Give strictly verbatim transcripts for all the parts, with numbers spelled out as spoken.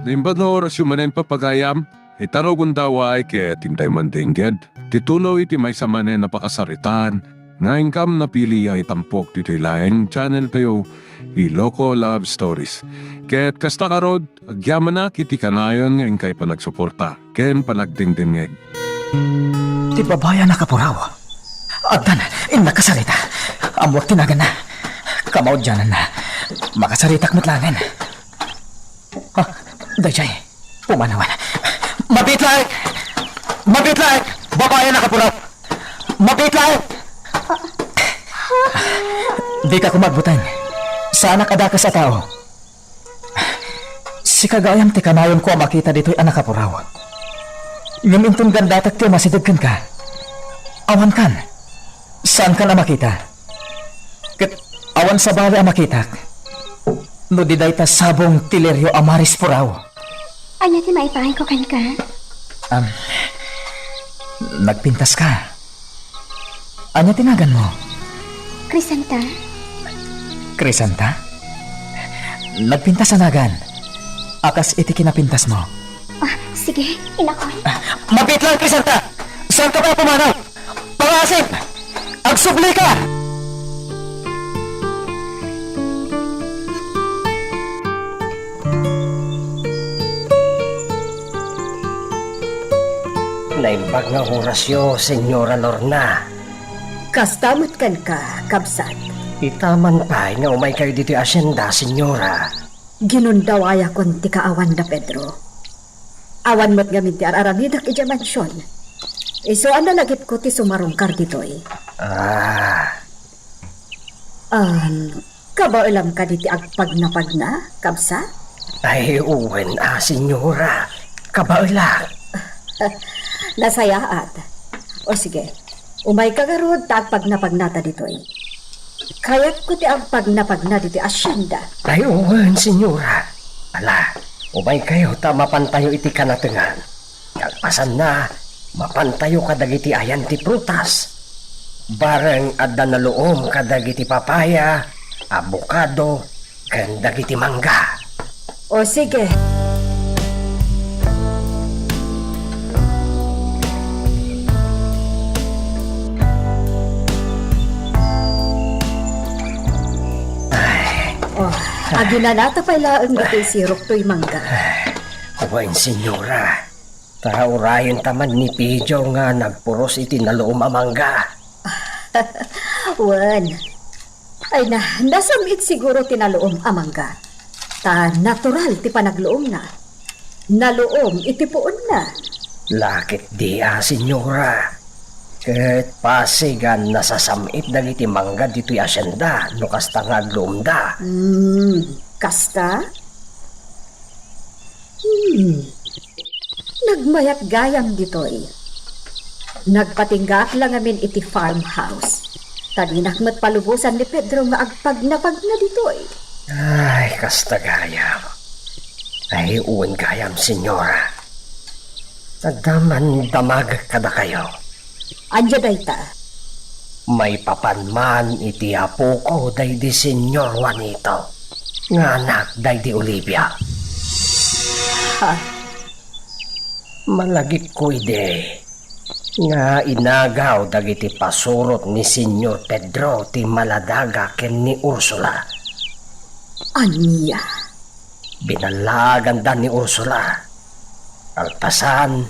Imbag nga orasyo manen, pagayam, ita no gundaway ket intay mandengngeg ti tuloy ti maysa manen a pakasaritaan nga inkam napili a itampok ditoy laeng channel tayo, Iloko Love Stories. Ket kasta ngarud, agyamanak iti kanayon nga inkay panagsuporta ken panagdengdengngeg. Ti babai a nakapuraw. Addan, innak kasarita. Ammoak ti naganna. Kamaudiananna. Makasaritak met laengen. Ah, daydiay. Pumanawan. Mabiit laeng! Mabiit laeng! Babai a nakapuraw! Mabiit laeng! Dika koma agbuteng. Saanak a dakes a tao. Sika gayam ti kanayonko a makita ditoy a nakapuraw. Ngem inton gandatek ti umasideg kenka, awankan. Saankan a makita. Ket awan sabali a makitak no di dayta sabong ti lirio a marispuraw. Ania ti maipaayko kenka? Am, nagpintaska. Ania ti naganmo? Crisanta. Crisanta? Nagpintas a nagan. A kas iti kinapintasmo. Ah, sige, inakon. Ah, mabiit laeng, Crisanta! Saanka pay a pumanaw? Pangasim! Agsublika! Naimbag nga orasyo, Señora Lorna. Kasta met kenka, kabsat. Ita man pay nga umaykayo ditoy asienda, Señora. Ginundawayakon ti kaawan da Pedro. Awan met ngamin ti ar-aramidek idiay mansion. Isu a nalagipko ti sumarungkar ditoy. Ah. Am, kabaelam kadi ti agpagnapagna, kabsat? Ay, wen a, Señora. Kabaelak. Nasayaat. O sige, umayka ngarud ta agpagnapagnata ditoy. Kayatko ti agpagnapagna ditoy asienda. Ay, wen, Señora. Ala, umaykayo ta mapantayo iti kanatengan. Kalpasanna, mapantayo kadagiti ayan ti prutas. Bareng adda naluom kadagiti papaya, abokado, ken dagiti mangga. O, sige. Ay. O, aginanata pay laeng ditoy sirok toy mangga. Wen, Señora. Ta urayenta man ni Pijo nga nagpuros iti naluom a mangga. Wen. Ay na, nasam-it siguro ti naluom a mangga. Ta natural ti panagluomna. Naluom iti puonna. Lakit di a, Señora. Ket pasig a nasasam-it dagiti mangga ditoy asienda no kasta nga agluomda. Hmm, kasta? Hmm. Nagmayat gayam ditoy. Nagpatinggaak la ngamin iti farmhouse. Ta dinak met palubosan ni Pedro nga agpagnapagna ditoy. Ay, kasta gayam. Ay, wen gayam, Señora. Adda man damagek kadakayo. Ania dayta? Maipapan man iti apoko daydi Señor Juanito nga anak daydi Olivia. Ha? Malagipko idi nga inagaw dagiti pasurot ni Señor Pedro ti Maladaga ken ni Ursula. Ania? Binallaaganda ni Ursula. Kalpasan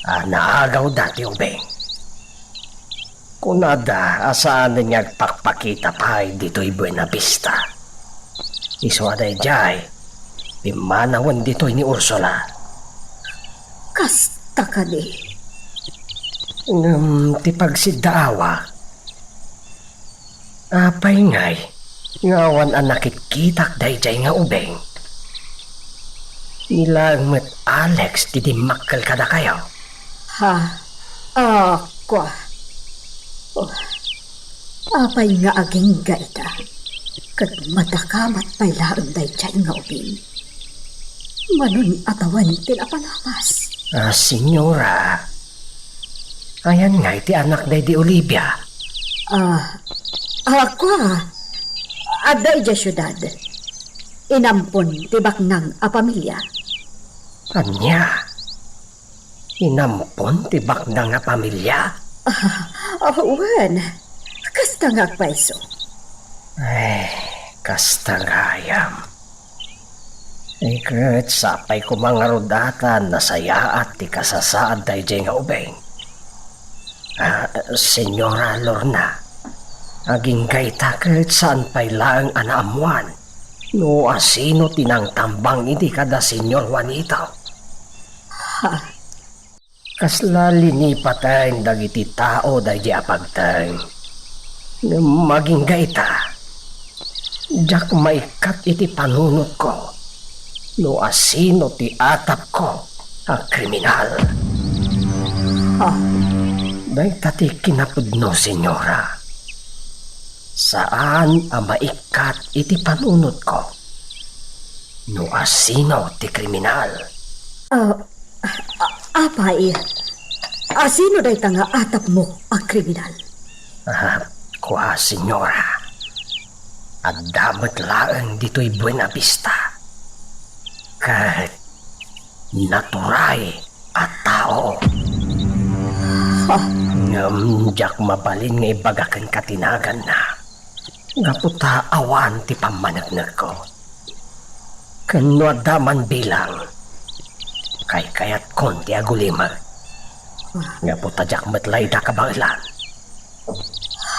a naagawda ti ubing. Kunada a saanen nga agpakpakita pay ditoy Buenavista. Isu a daydiay, pimmanawen ditoy ni Ursula. Kasta kadi. Ngem ti pagsiddaawak, apay ngay nga awan a nakitkitak daydiay nga ubing? Ni laeng met Alex ti dimmakkel kadakayo. Ha? Ah, kua. Oh, apay nga agingga ita? Ket madakamat pay laeng daydiay nga ubing. Manon a tawen ti napalabas. Ah, Señora, ayan ngay ti anak daydi Olivia? Ah, ah, kua. Adda idiay siudad. Inampon ti baknang a pamilia. Ania? Inampon ti baknang a pamilia? Ah, wen. Kasta nga agpayso. Ay, kasta gayam. Ay, ket sapay koma ngarud a ta nasayaat ti kasasaad daydiay nga ubing. Ah, Señora Lorna, agingga ita ket saan pay laeng a naammoan no asino ti nangtambang idi kada Señor Juanito. Ha? Kasla linipaten dagiti tao daydiay a pagteng. Ngem agingga ita, diak maikkat iti panunotko no asino ti atapko a kriminal. Ha? Dayta ti kinapudno, Señora. Saan a maikkat iti panunotko no asino ti kriminal. Ah, a-, apay, asino dayta nga atapmo a kriminal? Ah, kua, Señora, adda met laeng ditoy Buena Vista. Ket naturay a tao. Ha? Ngem diak mabalin nga ibaga kenka ti naganna, gapu ta awan ti pammaneknekko. Ken no adda man bilang, kaykayatkon ti agulimek, gapu ta diak met layda kabaelan.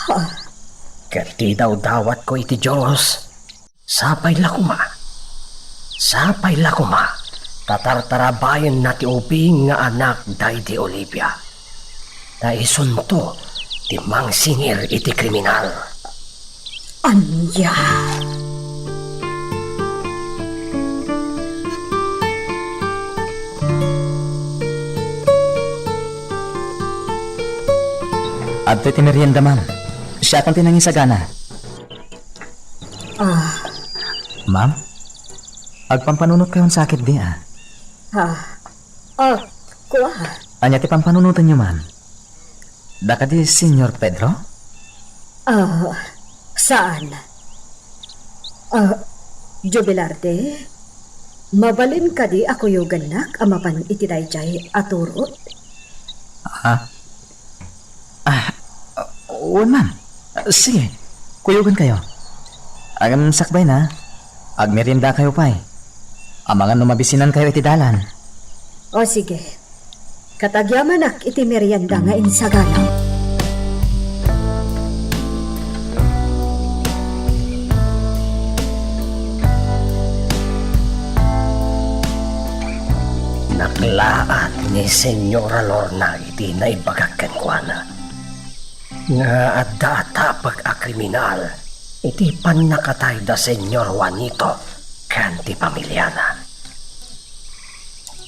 Ha? Ket ti idawdawatko iti Dios, sapay la koma. Sapay la koma ta tartarabayenna ti ubing nga anak daydi Olivia. Ta isunto ti mangsingir iti kriminal. Ania? Adtoy ti merienda, ma'am. Siakon ti nangisagana. Ah. Ma'am, agpampanunotkayon sakit di, ah. Ah. Ah, kua. Ania ti pampanunotenyo, ma'am? Dakadi Señor Pedro? Ah, saan? Ah, Jubilarte, mabalin kadi a kuyogannak a mapan iti daydiay a turod? Ah, Ah, wen, ma'am. Sige, kuyogankayo. Ngem sakbayna, agmeriendakayo pay. Amangan no mabisinankayo iti dalan. O, sige. Ket agyamanak iti merienda nga insaganam. Naklaat ni Señora Lorna iti naibagak kenkuana nga adda atapek a kriminal iti pannakatay da Señor Juanito ken ti pamiliana.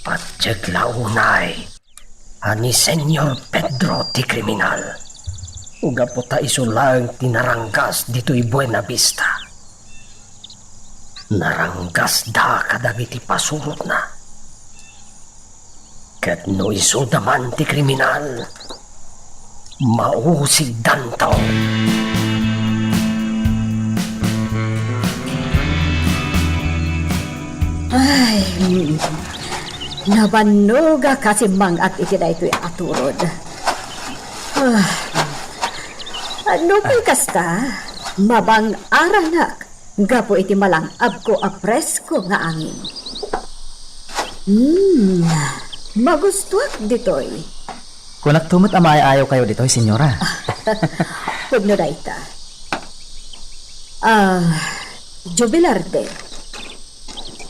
Patiek la unay a ni Señor Pedro ti kriminal, gapu ta isu laeng ti naranggas ditoy Buena Vista. Naranggasda kadagiti pasurotna. Ket no isuda man ti kriminal, mausigdanto. Ay, mm. Nabannogak a simmang-at iti daytoy a turod. Ah, no pay kasta, mabang-aranak gapu iti malang-abko a presko nga angin. Hmm, magustuak ditoy. Kunakto met a maay-ayawkayo ditoy, Señora. Pudno dayta. Ah, Jubilarte,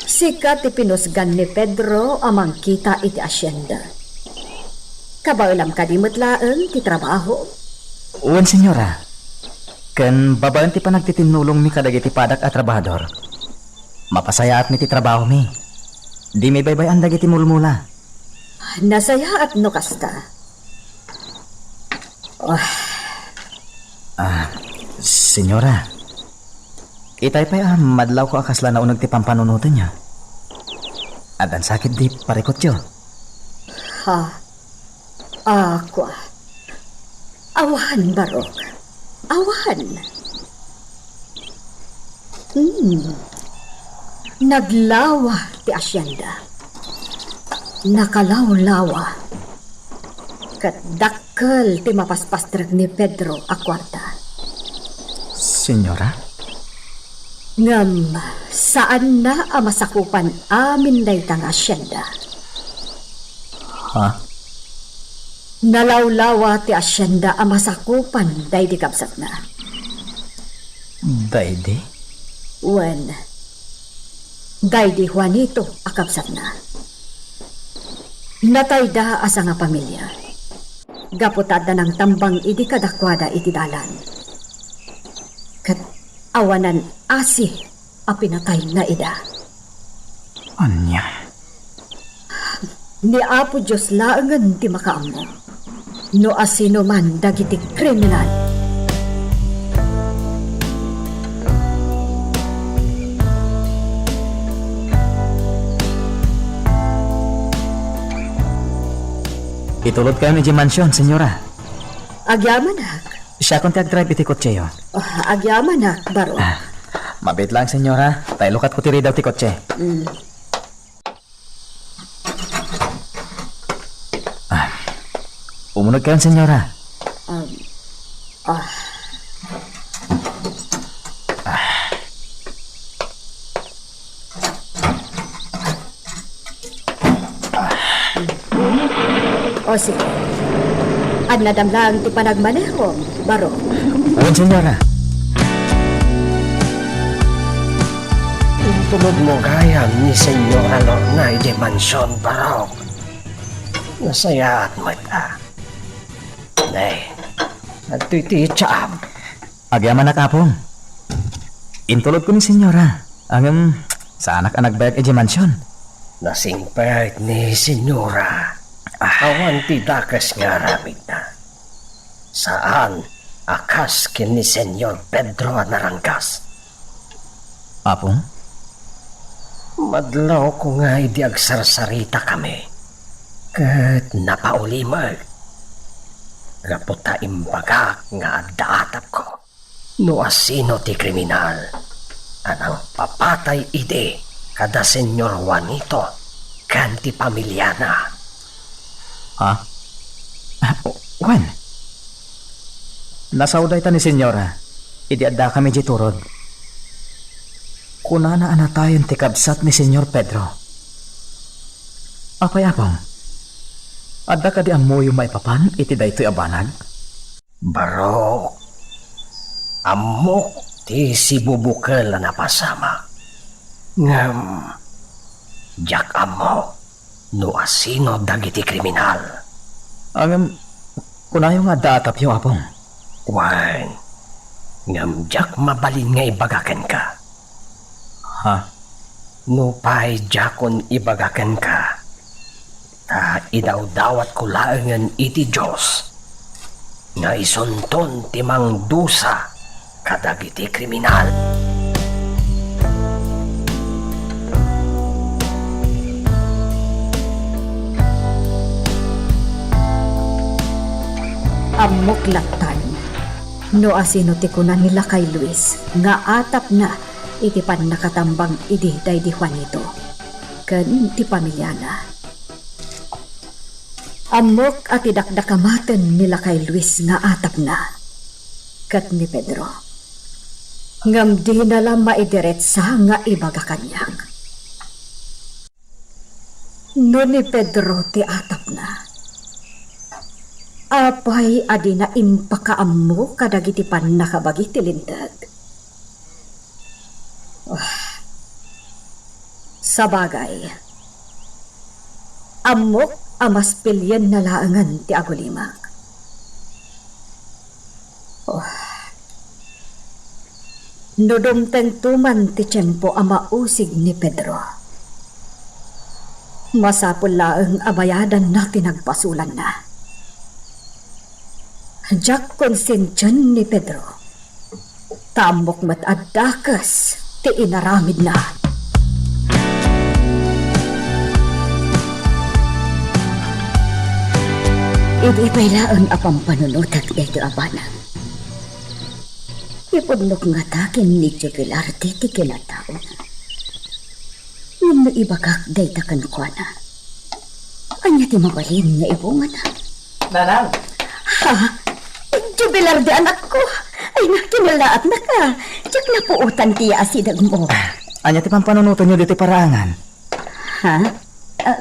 sika ti pinusgan ni Pedro a mangkita iti asienda. Kabaelam kadi met laeng ti trabaho? Wen, Señora. Ken babaen ti panagtitinnulongmi kadagiti padak a trabahador, mapasayaatmi ti trabahomi. Dimi baybay-an dagiti mulmula. Nasayaat no kasta. Ah. Ah, Señora, itay pay a madlawko a kasla nauneg ti pampanunotenyo. Addan sakit di parikutyo. Ha? Ah, kua. Awan, Barok. Awan. Hmm. Naglawa ti asienda. nakalawlawa. Ket dakkel ti mapaspastrek ni Pedro a kuarta. Señora? Ngem saanna a masakupan amin dayta nga asienda. Ha? Nalawlawa ti asienda a masakupan daydi kabsatna. Daydi? Wen, daydi Juanito a kabsatna. Natayda a sangapamilia. Gapu ta adda nangtambang idi kadakuada iti dalan. Ket awanan asi a pinatayna ida. Ania? Ni Apo Dios laengen ti makaammo no asinoman dagiti kriminal. Itulodkayon idiay mansion, señora. Agyamanak. Siakon ti agdrive iti kotseyo. Ah, agyamanak, Barok. Ah, mabiit lang, señora. Ta ilukatko ti ridaw ti kotse. Mm. Ah, umunegkayon, señora. Um, ah. O, sige. Annadam lang ti panagmanehom, Barok. Wen, señora. Intulodmo gayam ni Señora Lorna idiay mansion, Barok. Nasayaat met a. Nay, adtoy ti itsaam. Agyamanak, Apong. Intulodko ni señora. Ngem, saanak a nagbayag idiay mansion. Nasingpet ni señora. Ah. Awan ti dakes nga aramidna. Saan a kas ken ni Señor Pedro a naranggas. Apong? Madlawko nga idi agsarsaritakami ket napaulimek gapu ta imbagak nga adda atapko no asino ti kriminal a nangpapatay idi kada Señor Juanito ken ti pamiliana. Ha? Ah, wen? Nasao dayta ni señora idi addakami idiay turod. Kunana a natayen ti kabsat ni Señor Pedro. Apay, Apong? Adda kadi ammoyo maipapan iti daytoy a banag? Barok, ammok ti sibubukel a napasamak. Ngem, diak ammo no asino dagiti kriminal. Ngem, kunayo nga adda atapyo, Apong. Wen, ngem diak mabalin nga ibaga kenka. Ha? Nupay diakon ibaga kenka, ta idawdawatko laengen iti Dios nga isunton ti mangdusa kadagiti kriminal. Ammok lattan no asino ti kuna ni Lakay Luis nga atapna iti pannakatambang idi daydi Juanito ken ti pamiliana. Ammok a ti dakdakamaten ni Lakay Luis nga atapna ket ni Pedro. Ngem dina la maidiretsa nga ibaga kaniak. No ni Pedro ti atapna, apay a dina impakaammo kadagiti pannakabagi ti Linteg? Ah, sabagay, ammok a mas pilienna laengen ti agulimek. Oh. No dumtengto man ti tiempo a mausig ni Pedro, masapul laeng a bayadanna ti nagpasolanna. Diak konsentien ni Pedro, ta ammok met a dakes ti inaramidna. Idi pay laeng a pampanunotek daytoy a banag, ipudnok ngata ken ni Jovelarte ti kinataona. Ngem no ibagak dayta kenkuana, Ania ti mabalin nga ibungana? Nanang! Ha? Jubilar di anakko! Ay na, kinallaatnaka! Diak napuotan ti yaasidegmo. Ania ti pampanunotenyo ditoy paraangan? Ha? Ah,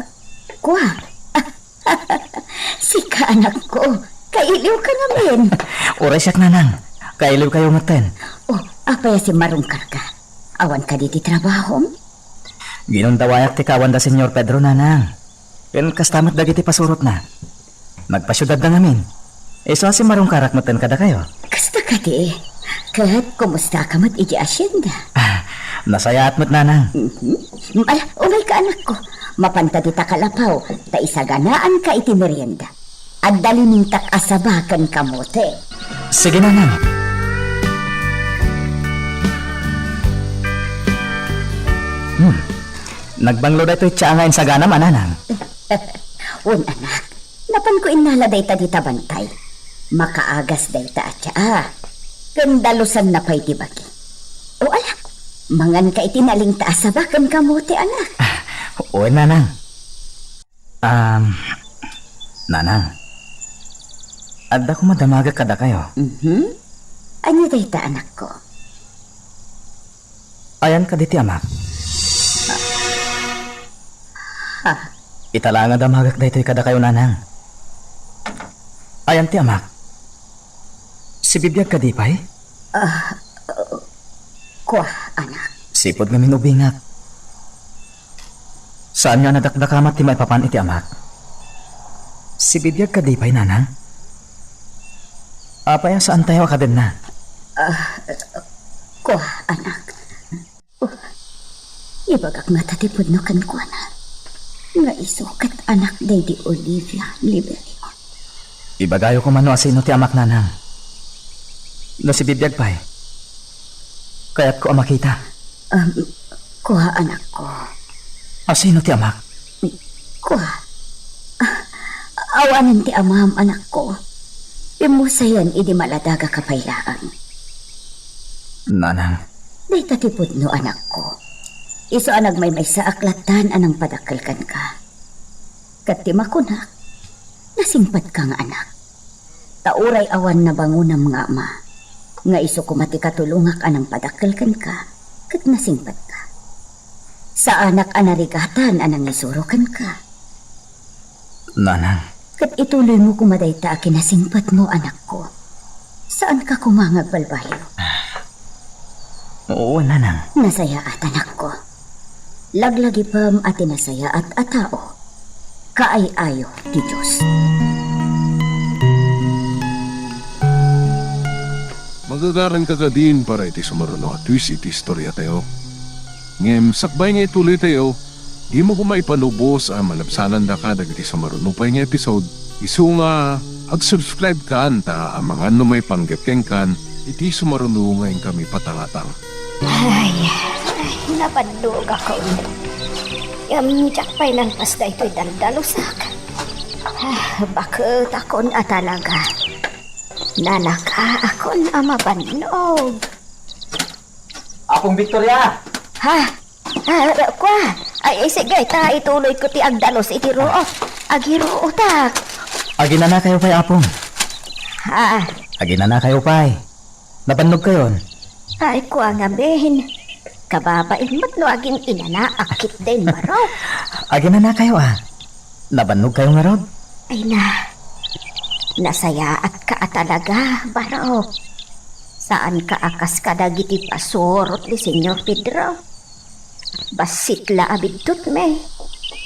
kua? Sika, anakko. Kailiwka ngamin. Uray siak, nanang. Kailiwkayo metten. Oh, apay a simmarungkarka? Awan kadi ti trabahom? Ginundawayak ti kaawan da Señor Pedro, nanang. Ken kasta met dagiti pasurotna. Nagpasiudadda ngamin. Isu a simmarungkarak metten kadakayo. Kasta kadi. Ket kumustaka met iti asienda? Ah, nasayaat met, nanang. Mhm. Ala, umayka, anakko. Mapanta dita kalapaw, ta isaganaanka iti merienda. Adda limintak a saba ken kamote. Sige, nanang. Hmm. Nagbanglo daytoy tsaa nga insaganam, a nanang. Wen, anak. Napanko innala dayta dita bantay. Makaagas dayta a tsaa. Ken dalusanna pay ti bagi. O ala, manganka iti nalingta a saba ken kamote, anak. Ah, wen, nanang. Um, nanang, adda koma damagek kadakayo. Mhm. Ania dayta, anakko? Ayan kadi ti amak? Ha? Ita la nga damagek daytoy kadakayo, nanang. Ayan ti amak? Sibibiag kadi pay? Ah, uh, kua, anak. Sipud ngamin ubingak. Saan nga nadakdakamat ti maipapan iti amak? Sibibiag kadi pay, nanang? Apay a saantayo a kadenna? Ah, kua, anak. Oh, ibagak ngata ti pudno kenkuana nga isu ket anak daydi Olivia Liberio. Ibagayo koma no asino ti amak, nanang. No sibibiag pay, kayatko a makita. Um, kua, anakko. Asino ti amak? Kua. Ah, awanen ti amam, anakko. Pimmusayan idi maladagaka pay laeng. Nanang. Dayta ti pudno, anakko. Isu a nagmaymaysaak lattan a nangpadakkel kenka. Ket ti makunak, nasingpetka nga anak. Ta uray awan nabangonam nga ama, nga isu koma ti katulongak a nangpadakkel kenka, ket nasingpetka. Saanak a narigatan a nangisuro kenka. Nanang. Ket ituloymo koma dayta a kinasingpetmo, anakko. Saanka koma nga agbalbaliw. Oo, nanang. Nasayaat, anakko. Laglagipem a ti nasayaat a tao, kaay-ayo ti Dios. Magagaranka kadin para iti sumaruno a twist iti istoriatayo. Ngem sakbay nga ituloytayo, dimo koma ipalubos a malabsanandaka dagiti sumaruno pay nga episode, isu nga ag-subscribe kan ta amangan no maipanggep kenkan iti sumaruno nga inkami patangatang. Ay, ay, nabannogakon. Ngem diak pay nalpas daytoy daldalusak. Ah, baketakon a talaga. Nalakaakon a mabannog. Apong Victoria! Ha? Ah, kua. Ay, sige, ta ituloyko ti agdalus iti roo. Agiruotak. Aginanakayo pay, Apong? Ha? Aginanakayo pay? Nabannogkayon? Ay, kua ngamin. Kababain met no agin-inanaak ketdin, barok. Aginanakayo, a? Nabannogkayo ngarud? Ay na, nasayaatka a talaga, barok. Saanka a kas kadagiti pasurot ni Señor Pedro. Bassit la a biddutmi.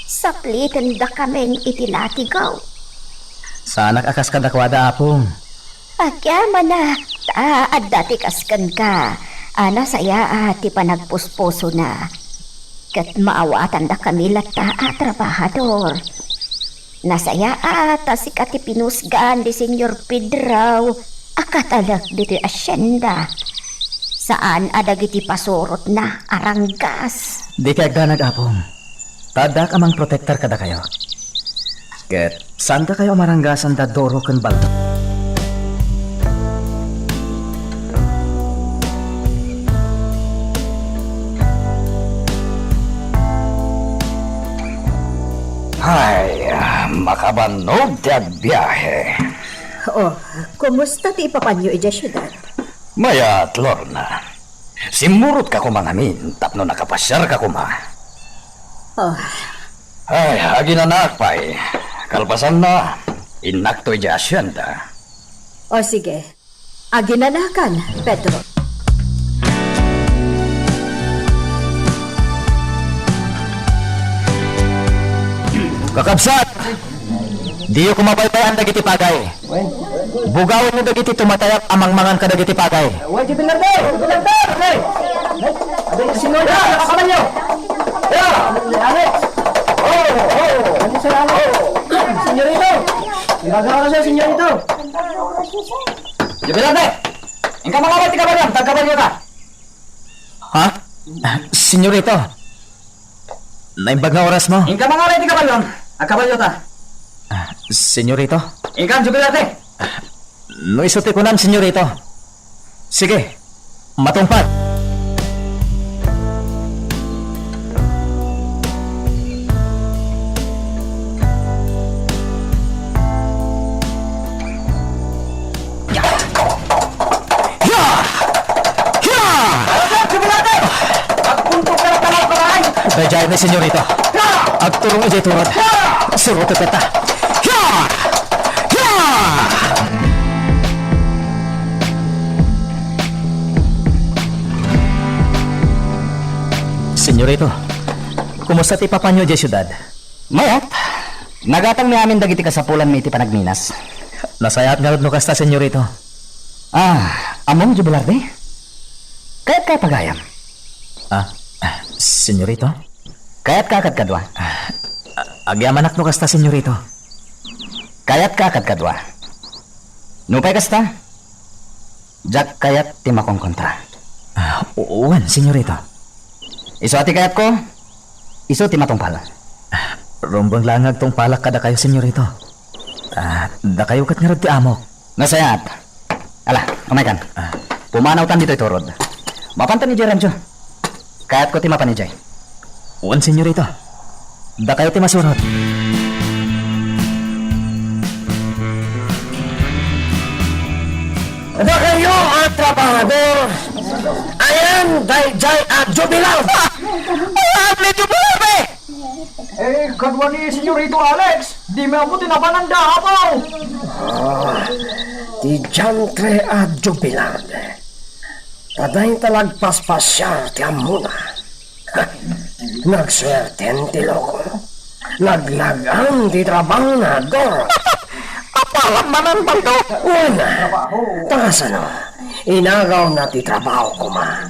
Saplitendakamin iti latigaw. Saanak a kas kadakuada, Apong. Agyamanak, ta adda ti kas kenka a nasayaat ti panagpuspusona. Ket maawatandakami latta a trabahador. Nasayaat ta sika ti pinusgan ni Señor Pedro a katalek ditoy asienda. Saan a dagiti pasurotna a ranggas. Dikay agdanag, Apong. Ta addaak a mangprotektar kadakayo. Ket saandakayo a maranggasan da Doro ken Baldo. Ay, Makabannog ti agbiahe. Oh, kumusta ti ipapanyo idiay siudad? Mayat, Lorna. Simmurot ka koma ngamin tapno nakapasiar ka koma. Oh. Ay, aginanak pay. Kalpasanna, innakto idiay hacienda. Oh, sige. Aginanakan, Pedro. Kakabsat, diyo koma baybay-an dagiti pagay. Bugawenyo dagiti tumatayab a mangmangan kadagiti pagay. Way, Jubilarte! Jubilarte! Hey! Adi, senyor, ya, nakabalyo! Ya! Alex! Oh, oh! Ano, Sir Alex? Senyorito! Ibaga ko na sa'yo, senyorito! Jubilarte! Inka mangaray ti kabalyo, agkabalyo ta. Ha? Senyorito, naimbag nga oras mo. Inka mangaray ti kabalyo, agkabalyo ta. Ah, senyorito? Inka, Jubilarte! No isu ti kunam, senyorito. Sige, matungpal. Hiya! Hiya! Agpunto ka na talaga, ay! Daydiay ni senyorito. Agturong idiay turod. Surotek ta. Hiya! Hiya! Senyorito, kumusta ti ipapanyo idiay siudad? Mayat. Nagatangmi amin dagiti kasapulanmi iti panagminas. Nasayaat ngarud no kasta, senyorito. Ah, ammom, Jubilarte? Kayatka a pagayam? Ah, ah, senyorito? Kayatka a kadkadua? Ah, agyamanak no kasta, senyorito. Kayatka a kadkadua? Nupay kasta, diak kayat ti makonkontra. Ah, wen, senyorito. Isu a ti kayatko, isu ti matungpal. Ah, rumbeng laeng nga agtungpalak kadakayo, senyorito. Ah, dakayo ket ngarud ti amok. Nasayaat. Ala, umaykan. Ah. Pumanawtan ditoy turod. Mapantan idiay rancho. Kayatko ti mapan idiay. Wen, senyorito. Dakayo ti masurot. Dakayo a trabahador, ayan daydiay a jubilar. Ayan ni jubilar, eh! Eh, kadua ni Senyorito Alex, dimi ammo ti napananda, apo. Ah, ti diantre a jubilar. Padayta nagpaspasiar ti ammona. Nagsuerten ti loko. Naglag-am ti trabahona, Dor. Apalam manen, Baldo. Wen, ta kasano? Inagawna ti trabaho koma.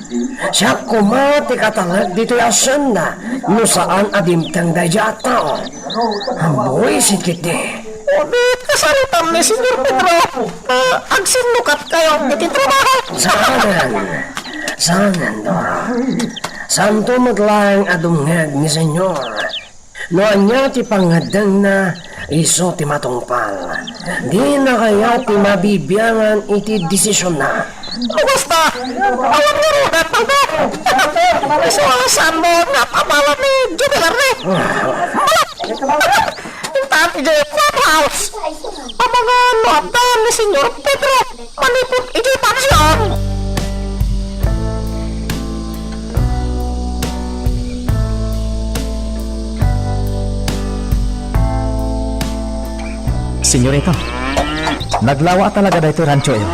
Siak koma ti katalek ditoy hacienda no saan a dimteng daydiay a tao. Buisit ketdi. Ulit kasaritam ni Senyor Pedro. Ah, agsinnukatkayo iti trabaho. Saanen. Saanen, Dora. Saanto met laeng a dumngeg ni Senyor. No ania ti pangngeddengna, isu ti matungpal. Dinakayo ti mabibiangan iti desisionna. No kasta, awan ngarud, Baldo. Isu a saanmo nga apamalan ni Jubilar ni. Intan idiay clubhouse. Amangan no adda ni Senyor Pedro manipud idiay pansion. Senyorito, naglawa talaga daytoy ranchoyo.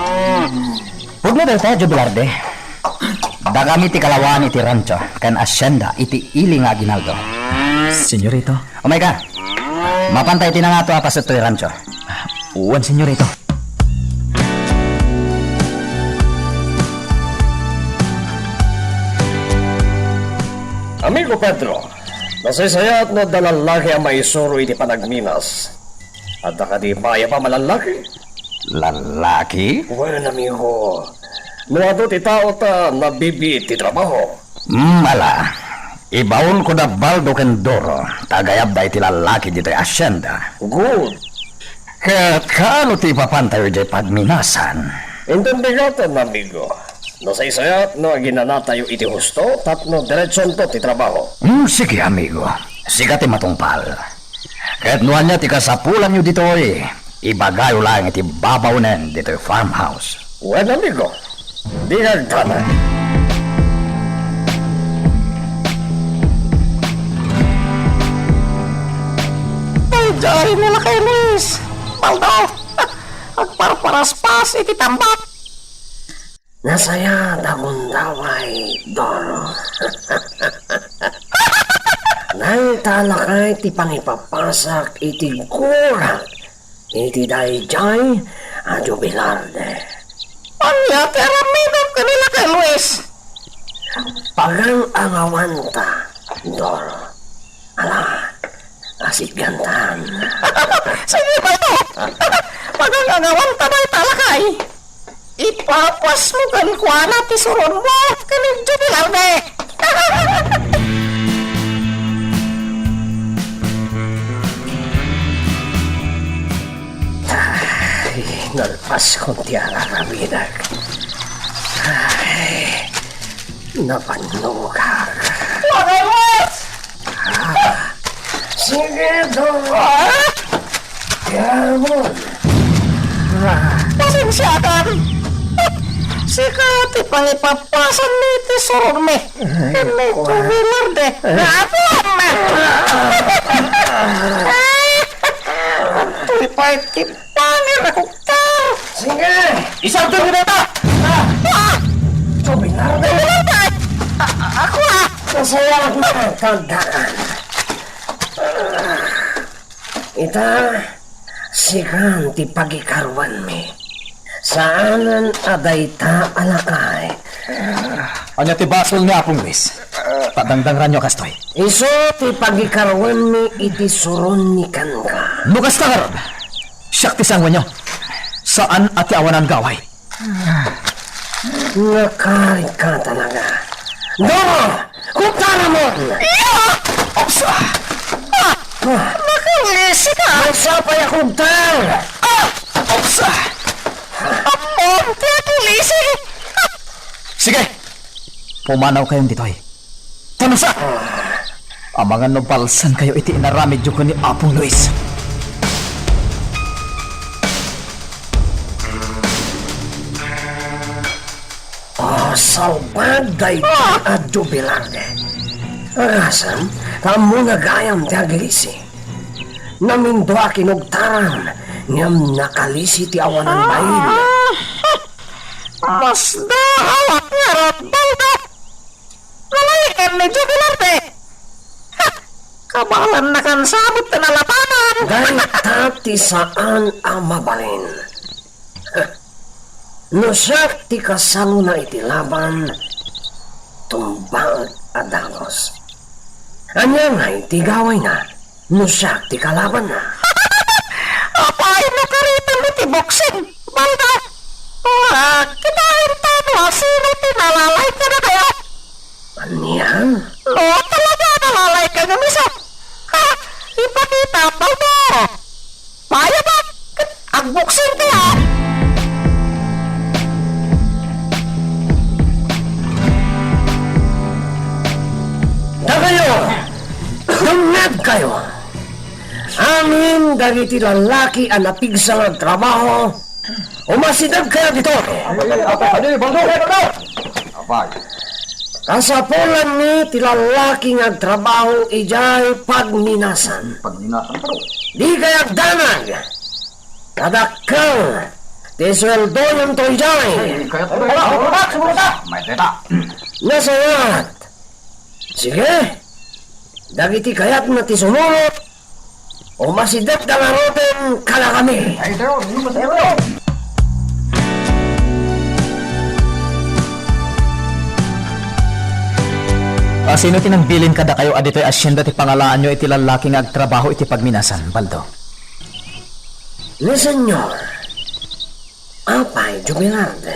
Pudno dayta, Jubilarde. Dakami ti kalawaan iti rancho ken hacienda iti ili nga aginaldo. Senyorito. Umayka. Mapanta iti nangato a paset toy rancho. Wen, senyorito. Amigo Pedro, nasaysayaat no adda lallaki a maisuro iti panagminas. Adda kadi mayap a malallaki? Lallaki? Wen, amigo. No adu ti tao ta nabibiit ti trabaho. Hmm, ala. Ibaonko da Baldo ken Doro, ta agayabda iti lallaki ditoy hacienda. Good. Ket kaano ti ipapantayo idiay pagminasan? Intendikaton, amigo. Nasaysayaat no aginanatayo iti husto tapno diretsonto ti trabaho. Hmm, sige, amigo. Sika ti matungpal. Ket no ania ti kasapulanyo ditoy, ibagayo laeng iti babaonen ditoy farmhouse. Wen, amigo, dinagdanan. Daydiay ni Lakay Luis, Baldo, agparparaspas iti tambak. Nasayaat a gundaway, Doro. Dayta a lakay ti pangipapasak iti gurak iti daydiay a Jubilarde. Ania ti aramidem ken ni Lakay Luis? Pagang-angawanta, Doro. Ala, asiggantan. Sige, Baldo. Pagang-angawanta dayta a lakay. Ipapas mo kenkuana ti suronmo ken ni Jubilarde. Ay, nalpaskon ti ar-aramidek. Ay, napannugak. Lakay Luis! Ah, sige, Doro. Ah! Tiarmon. Ah. Pasensiakan. Sika ti pangipapasanmi ti suronmi. Ay, ken ni kuan. Jubilarde. Ay. Apo! Ay! Daytoy pay ti pangirakokta. Sige. Isardengyo dayta! Ah! Jubilarde! Jubilarde! A-, a-, ako, ah! Nasayaat nga tandaan. Ita, sikan ti pagikaruanmi. Saanen a dayta a lakay. Ania ti basol ni Apong Luis? Ta dangdangranyo a kastoy. Isu ti pagikaruanmi iti suron ni Kangga. No kasta ngarud, siak ti sanguenyo. Saan a ti awanan nga away. Nakarit ka talaga. Doro! Kugtaramon! Iya! Opsa! Ah! Ah! Nakalisi ka! Masapay a kugtar! Ah! Opsa! Ammom ti akalisi! Ah! Sige! Pumanaw kayon ditoy. Tanusa! Amangan no balsankayo iti inaramidyo ken ni Apong Luis. Oh, salbag dayta a Jubilarde. Agasem, ta ammona gayam ti aglisi. Namindua kinugtaran, ngem nakalisi ti awanan bain. Ah! Masdaawak ngarud, Baldo! Nalayiken ni Jubilarde! Ha! Kabaelannakan sabet ti nalabanan! Dayta ti saan a mabalin. Ha! No siak ti kasalona iti laban, tumbaek a dagus. Ania ngay ti gawayna? No siak ti kalabanna. Apay no karitem iti boksing, Baldo? Ah, kitaem ta no asino ti nalalayka kadakayo. Ania? No talaga nalalayka nga miso. Ha? Ipakita, Baldo. Mayabak ket agboksing kaya. Dakayo, dumngegkayo. Amin dagiti lallaki a napigsa nga agtrabaho, umasidegkayo ditoy. Apay, apay, apay, Baldo. Apay. Kasapulanmi ti lallaki nga agtrabaho idiay pagminasan. Pagminasan, pero. Dikay agdanag. Kadakkel ti sueldoyonto idiay. Ay, kayat ko na. Sumuruta, sumuruta. May deta. Nasayaat. Sige. Dagiti kayatna ti sumurot, umasidegda ngaruden kadakami. Ay, pero, ano ba tayo? A, sino ti nangbilin kadakayo a ditoy asienda ti pangalaanyo iti lallaki nga agtrabaho iti pagminasan, Baldo? Ni Senyor. Apay, Jubilarde?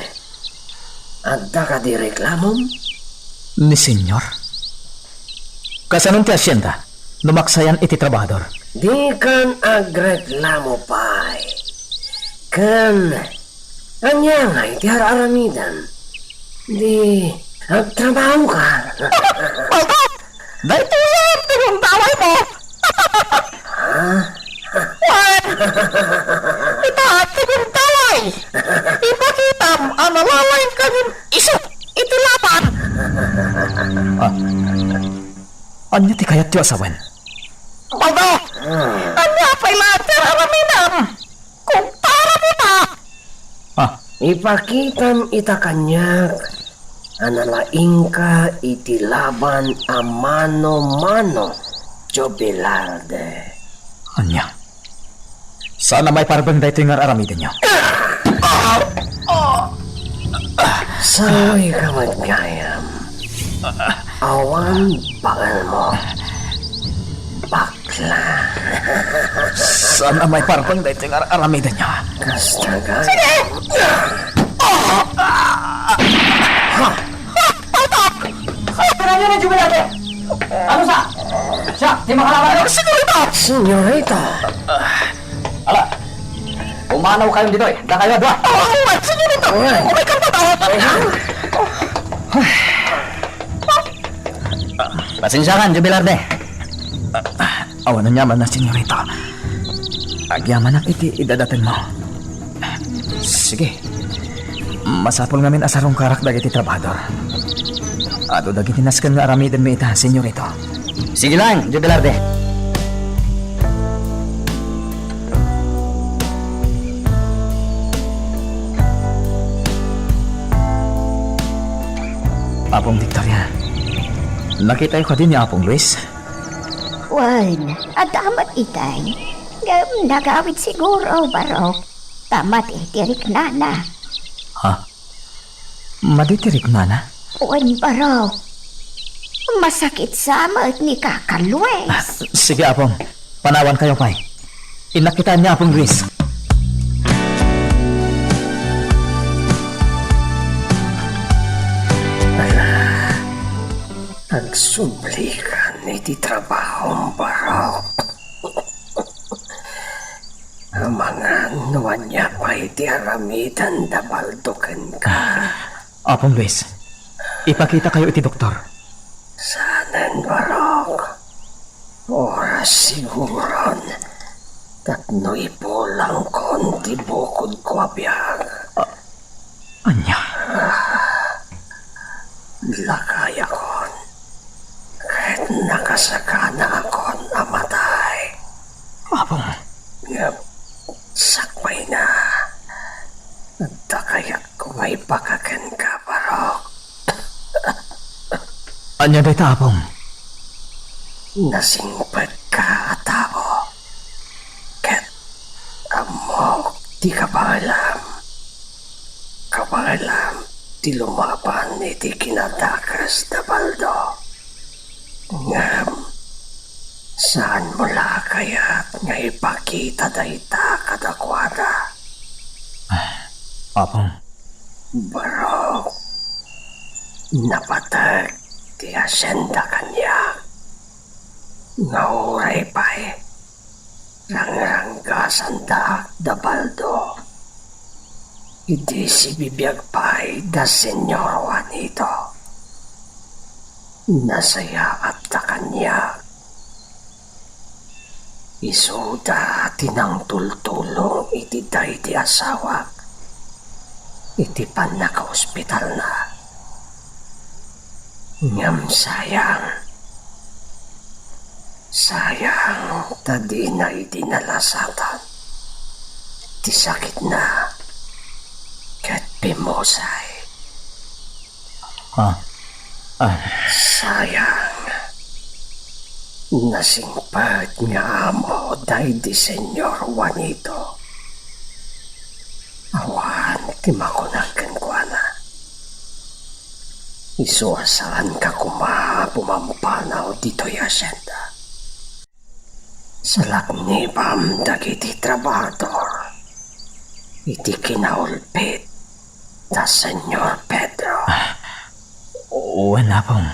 Adda kadi reklamom? Ni Senyor? Kasanon ti asienda no maksayan iti trabahador? Dikan agreklamo pay. Ken, ania ngay ti ar-aramidem? Di, agtrabahoka. Baldo! Daytoyen ti gundawaymo! Ha? Ita, ti guntaway! Ipakitam a nalalaingka ngem isu iti laban! Ah, ania ti kayatyo a sawen? Baldo! Ania pay la ti ar-aramidem? Kugtaram ita! Ah. Ipakitam ita kaniak a nalaingka iti laban a mano-mano, Jobelarde. Ania? Saan a maiparbeng daytoy nga ar-aramidenyo? Saoyka met gayam. Awan baelmo. Bakla. Saan a maiparbeng daytoy nga ar-aramidenyo? Kasta gayam. Sige! Ano sa? Siak ti makalaban? Senyorita! Senyorita! Ala, pumanaw kayon ditoy. Dakayo a dua. Oh, senyorita! Uray ka pa daw! Pasensiakan, Jobelarde. Awan aniaman a, senyorita. Agyamanak iti idadatenmo. Sige. Masapul ngamin a sarungkarak dagiti trabahador. Adu dagiti nasken nga aramidenmi ita, senyorito. Sige lang, Jobelarde. Apong Victoria, nakitayo kadi ni Apong Luis? Wen, adda met itay. Ngem nagawid siguro, Barok. Ta madi ti riknana. Ha? Madi ti riknana? Wen, Barok. Masakit sa met ni Kaka Luis. Ah, sige, Apong. Panawankayo pay. Innak kitaen ni Apong Luis. Agsublikan iti trabahom, Barok. Amangan no ania pay ti aramiden da Baldo kenka. Apong Luis, ipakitakayo iti doktor. Saanen, Barok. Oras siguron tapno ipulangkon ti bukodko a biag. A-, ania? Lakayakon ket nakasakanaakon a matay. Apong. Ngem sakbayna, adda kayatko nga ibaka kenka, Barok. Ania dayta, Apong? Nasingpetka a tao, ket ammok ti kabaelam. Kabaelam ti lumaban iti kinadakes da Baldo. Ngem, saanmo la kayat nga ipakita dayta kadakuada? Ah, Apong. Barok, napateg ti asienda kaniak. Nga uray pay, rangranggasandak da Baldo. Idi sibibiag pay da Señor Juanito, nasayaatta kaniak. Isuda ti nangtultulong iti daydi asawak iti pannakaospitalna. Ngem sayang, sayang ta dina idi nalasatan ti sakitna ket pimmusay. Ah, ah. Sayang, nasingpet nga amo daydi Señor Juanito. Awan ti makunak kenkuana. Isu a saanka koma a pumampanaw ditoy asienda. Salaknibam dagiti trabahador iti kinaulpit da Señor Pedro. Ah, wen, Apong.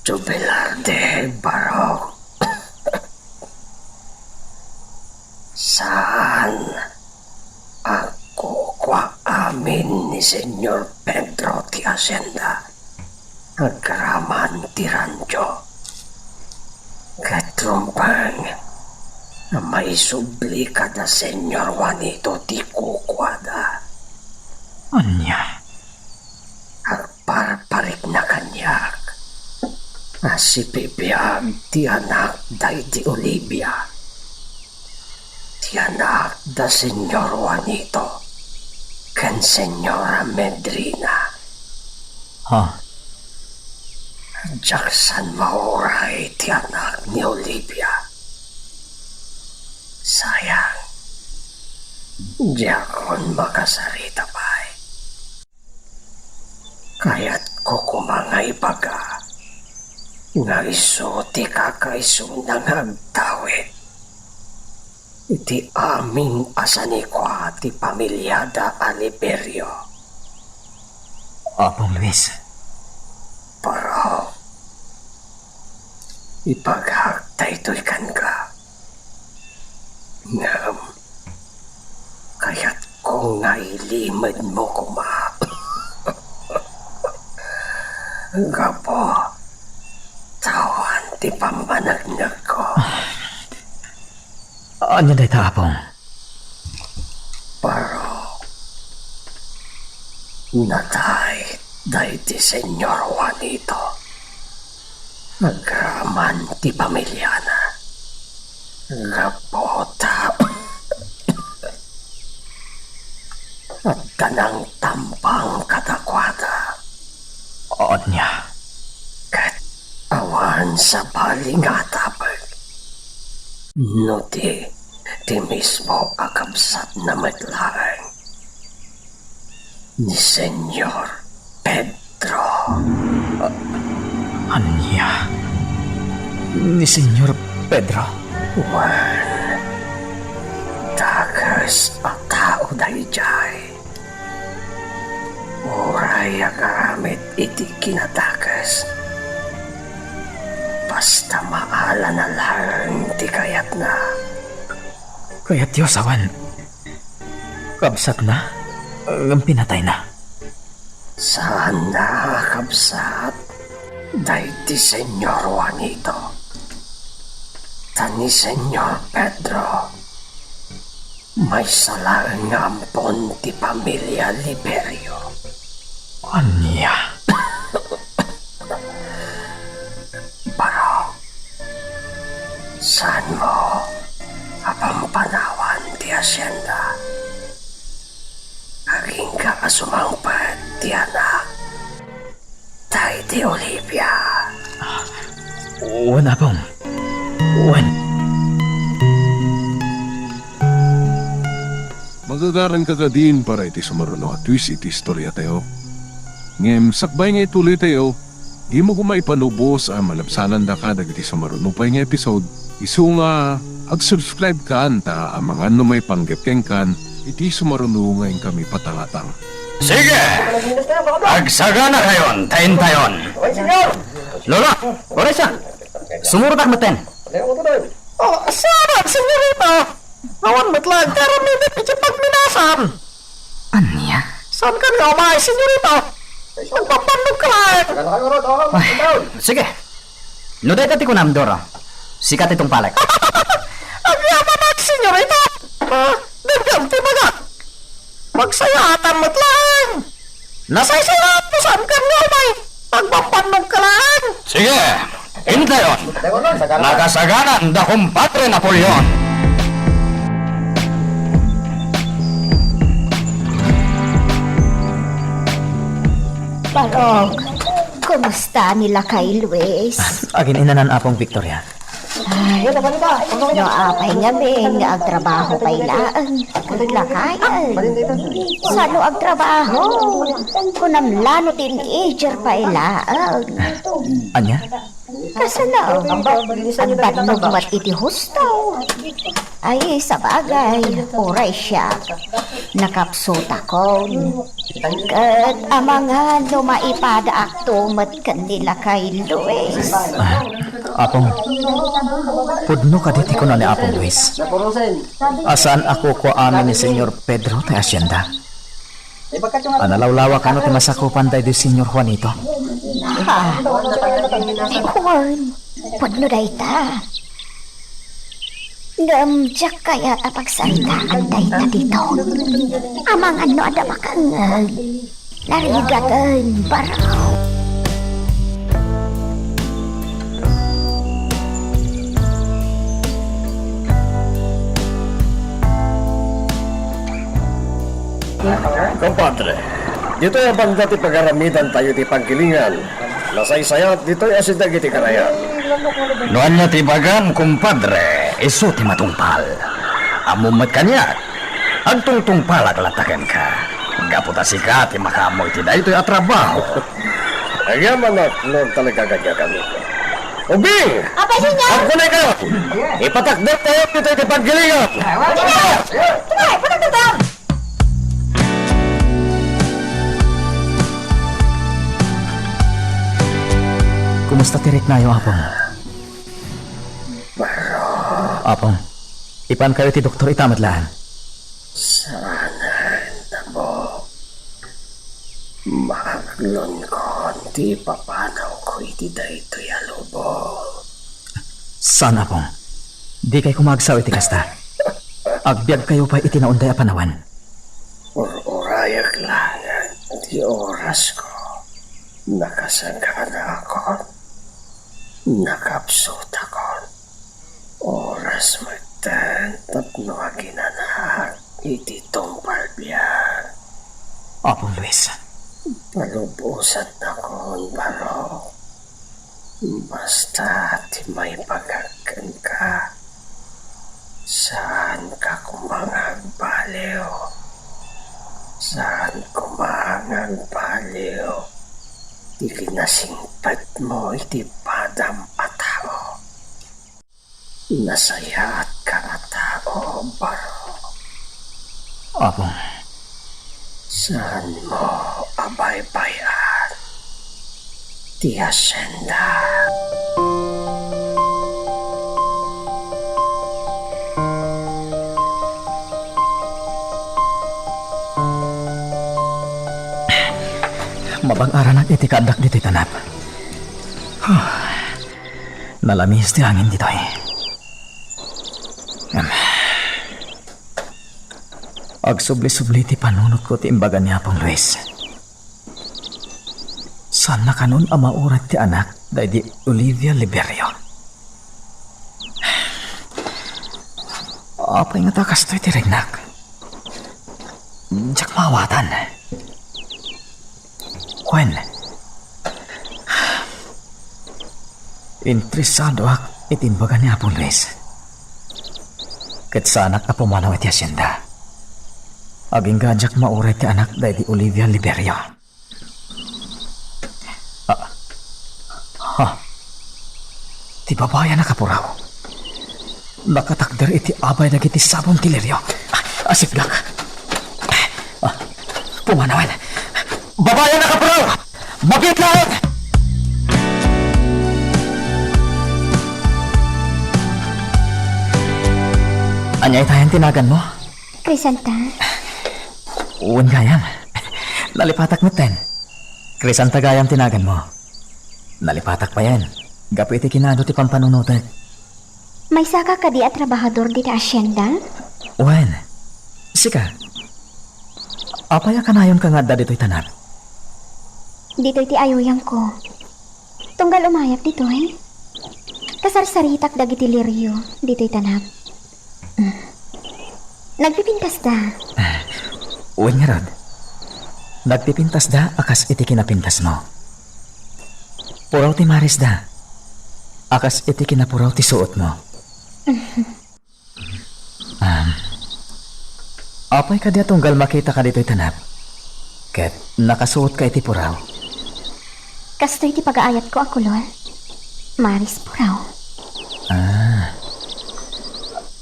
Tubelar de Barok. Saan a kukua amin ni Señor Pedro ti asienda agraman ti rancho. Ket rumbeng, a maisubli kada Señor Juanito ti kukuada. Ania? Agparparikna kaniak a sibibiag ti anak daydi Olivia, ti anak da Señor Juanito ken Señora Medrina. Ha? Diak saan mauray ti anak ni Olivia. Sayang, diakon makasarita pay. Kayatko koma nga ibaga nga isu ti kakaisuna nga agtawid iti amin a sanikua ti pamiliada a Liberio. Apong Luis. Pero, ibagak daytoy kenka. Ngem, kayatko nga ilimedmo koma. Gapu ta awan ti pammaneknekko. Ania dayta, Apong? Pero, natay daydi Señor Juanito. Agraman ti pamiliana. Gapu ta adda nangtambang kadakuada. Ania? Ket awan sabali nga atapek. No di, ti mismo a kabsatna met laeng ni Señor Pedro. A-, ania? Ni Señor Pedro? Wen, dakes a tao daydiay. Uray agaramid iti kinadakes, basta maalana laeng ti kayatna. Kayat Dios awan. Kabsatna, ngem pinatayna. Saanna a kabsat daydi Señor Juanito. Ta ni Señor Pedro, maysa laeng nga ampon ti pamilia Liberio. Ania? Barok, saanmo a pampanawan ti hasienda? Agingga a sumangpet ti anak daydi Olivia. Wen, Apong. Wen. Magagaranka kadin para iti sumaruno a twist iti istoriatayo. Ngem sakbay nga ituloytayo, dimo koma ipanubos a malabsanandaka dagiti sumaruno pay nga episode, isu nga ag-subscribe kan ta amangan no maipanggep kenkan iti sumaruno nga inkami patalatan. Sige! Agsaganakayon ta intayon. Lola, oras na. Sumurotak metten. Oh, saan, senyorita? Awan met laeng ti aramidek iti pagminasan. Ania? Saankan nga umay, senyorita? Magbabannogka laeng. Ay, sige. No dayta ti kunam, Doro, sika ti tungpalek. Agyamanak, senyorita. Ah, denggen ti bagak. Magsayaatam met laeng. Nasaysayaat mo, saankan nga umay. Magbabannogka laeng. Sige, intayon. Nakasaganan da Kumpadre Napoleon. Barok, kumusta ni Lakay Luis? Agin-inanan, Apong Victoria. Ay, no apay ngamin nga agtrabaho pay laeng, ket lakay, ay. Sano agtrabaho? Kunam la no teenager pay laeng. Ania? Kasano? Agbannog met iti husto. Ay, sabagay, uray siak. Nakapsutakon. Ket amangan no maipadaakto met ken ni Lakay Luis. Ah, Apong, pudno kadi ti kuna ni Apong Luis a saan a kukua amin ni Senyor Pedro ti hasienda? A nalawlawa kano ti masakupan daydi Senyor Juanito? Ha? Kuan, pudno dayta. Ngem diak kayat a pagsaritaan dayta ditoy. Amangan no adda makangngeg. Narigaten, baro. Kumpadre, ditoy a banda ti pagaramidantayo ti paggilingan. Nasaysayat ditoy a sidagiti kanayan. No ania ti ibagam, kumpadre, isu ti matungpal. Ammom met kaniak, agtungtungpalak latta kenka. Gapu ta sika ti makaammo iti daytoy a trabaho. Agyamanak no talaga kaniak, amigo. Ubing! Apay, senyor! Agkunay kayo! Ipatakder tayo ditoy ti paggilingan! Senyor! Tunay, patakder! Kumusta ti riknayo, Apong? Apong, ipankayo ti doktor ita met laeng. Saan, Tabo. Maaglonkon ti ipapanawko iti daytoy a lubong. Saan, Apong. Dikay koma agsaw iti kasta. Agbiagkayo pay iti naunday a panawen. Ur-urayak laeng ti orasko. Nakasaganakon. Nakapsutakon. Oras metten tapno aginanak iti tungpal biag. Apong Luis. Palubosannakon, barok. Basta ti maibagak kenka, saanka koma nga agbaliw. Saan koma nga agbaliw ti kinasingpetmo iti padam a tao. Nasayaatka a tao, baro. Apong. Saanmo a baybay-an ti hacienda. Mabang-aranak iti kaaddak ditoy tanap. Nalamis ti angin ditoy. Em. Agsubli-subli ti panunotko ti imbaga ni Apong Luis. Saanna kanon a mauray ti anak daydi Olivia Liberio. Apay ngata kastoy ti riknak? Diak maawatan. Wen, interesadoak iti imbaga ni Apo Luis. Ket saanak a pumanaw iti hacienda. Agingga a diak mauray ti anak daydi Olivia Liberio. Ah. Ha? Ti babai a nakapuraw. Nakatakder iti abay dagiti sabon ti lirio. Ah, asiplak. Ah, pumanawen. Babai a nakapuraw! Mabiit laeng! Ania itayan ti naganmo? Crisanta. Wen gayam. Nalipatak metten. Crisanta gayam ti naganmo. Nalipatak payen, gapu iti kinaadu ti pampanunotek. Maysaka kadi a trabahador dita hacienda? Wen, sika. Apay a kanayonka nga adda ditoy tanap? Ditoy ti ayuyangko. Tunggal umayak ditoy, kasarsaritak dagiti lirio ditoy tanap. Nagpipintasda. Wen ngarud, nagpipintasda a kas iti kinapintasmo. Puraw ti marisda a kas iti kinapuraw ti suotmo. Um, apay kadi a tunggal makitaka ditoy tanap ket nakasuotka iti puraw? Kastoy ti pagaayatko a kolor. Maris puraw. Ah.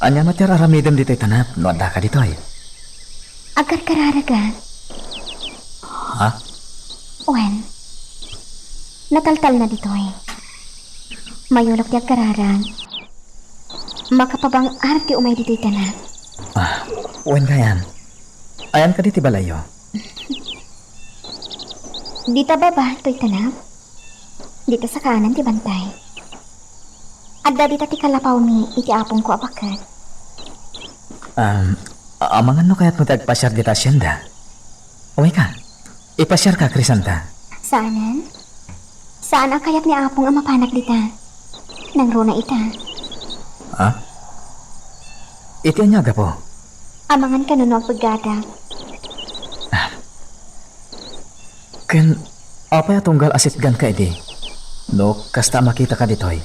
Ania met ti ar-aramidem ditoy tanap no addaka ditoy? Agkarkararagak. Ha? Wen, nataltalna ditoy. Mayulok ti agkararag. Makapabang-ar ti umay ditoy tanap. Ah, wen gayam. Ayan kadi ti balayyo? Dita baba toy tanap. Dita sakaanan ti bantay. Adda dita ti kalapawmi iti apongko a baket. Um, amangan no kayatmo ti agpasiar dita hacienda? Umayka. Ipasiarka, Crisanta. Saanen? Saan a kayat ni Apong a mapanak dita? Nangruna ita. Ha? Iti ania a gapu? Amangan kano no agpeggadak. Ken apay a tunggal a sitganka idi? No kasta a makitaka ditoy.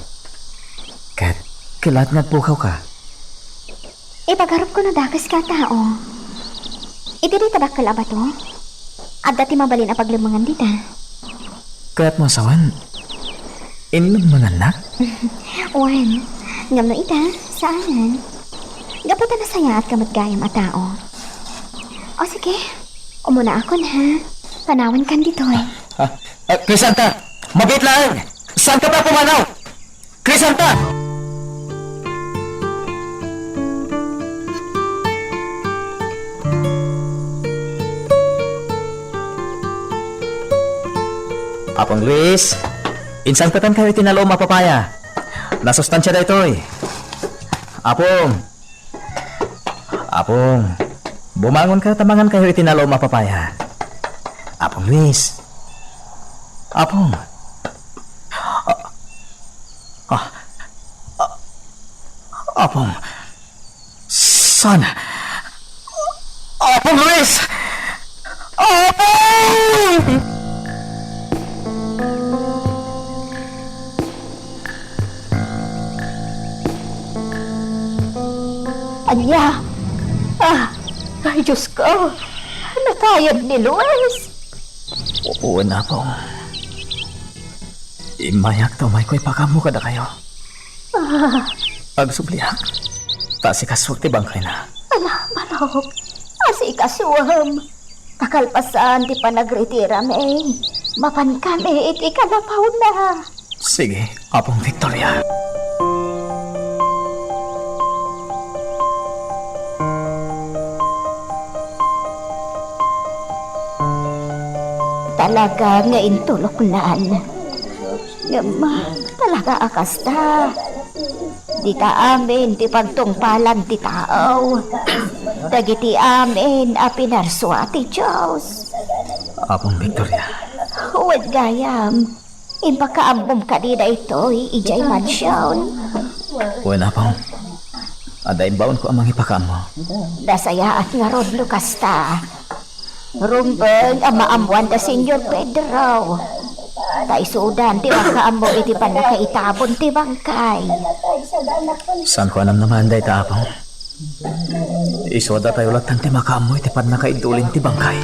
Ket ket laeng nga agpukawka. Ipagarupko no dakeska a tao. Iti dayta dakkel a bato, adda ti mabalin a paglemmengan dita. Kayatmo a sawen, inlemmengannak? Wen, ngem no ita, saanen. Gapu ta nasayaatka met gayam a tao. O sige, umunaakon, ha? Panawenkan ditoy. Ah, ah, Crisanta! Mabiit laeng! Saanka pay a pumanaw? Crisanta! Apong Luis, insangpetankayo iti nalum a papaya. Nasustansia daytoy. Apong, Apong, bumangonkayo ta mangankayo iti nalum a papaya. Apong Luis. Apong. Ah, ah, ah, Apong. San? Apong Luis! Apong! Ania? Ah, ay, Diyos ko. Natayen ni Luis. Wen, Apong. Immayak ta umayko ipakaammo kadakayo. Ah. Agsubliak, ta asikasuak ti bangkayna. Ala, Manok, asikasuem. Ta kalpasan ti panagritirami, mapankami iti kalapawna. Sige, Apong Victoria. Talaga nga intuloknan. Ngem, talaga a kasta. Dita amin ti pagtungpalan ti tao. Dagiti amin a pinarsua ti Dios. Apong Victoria. Wen gayam, impakaammom kadi daytoy idiay mansion? Wen, Apong. Adda imbaonko a mangipakaammo. Nasayaat ngarud no kasta. Rumbeng a maammoan da Señor Pedro. Ta isudan ti makaammo iti pannakaitabon ti bangkay. Saanko a namnamaen dayta, Apong. Isu a datayo latta ti makaammo iti pannakaidulin ti bangkay.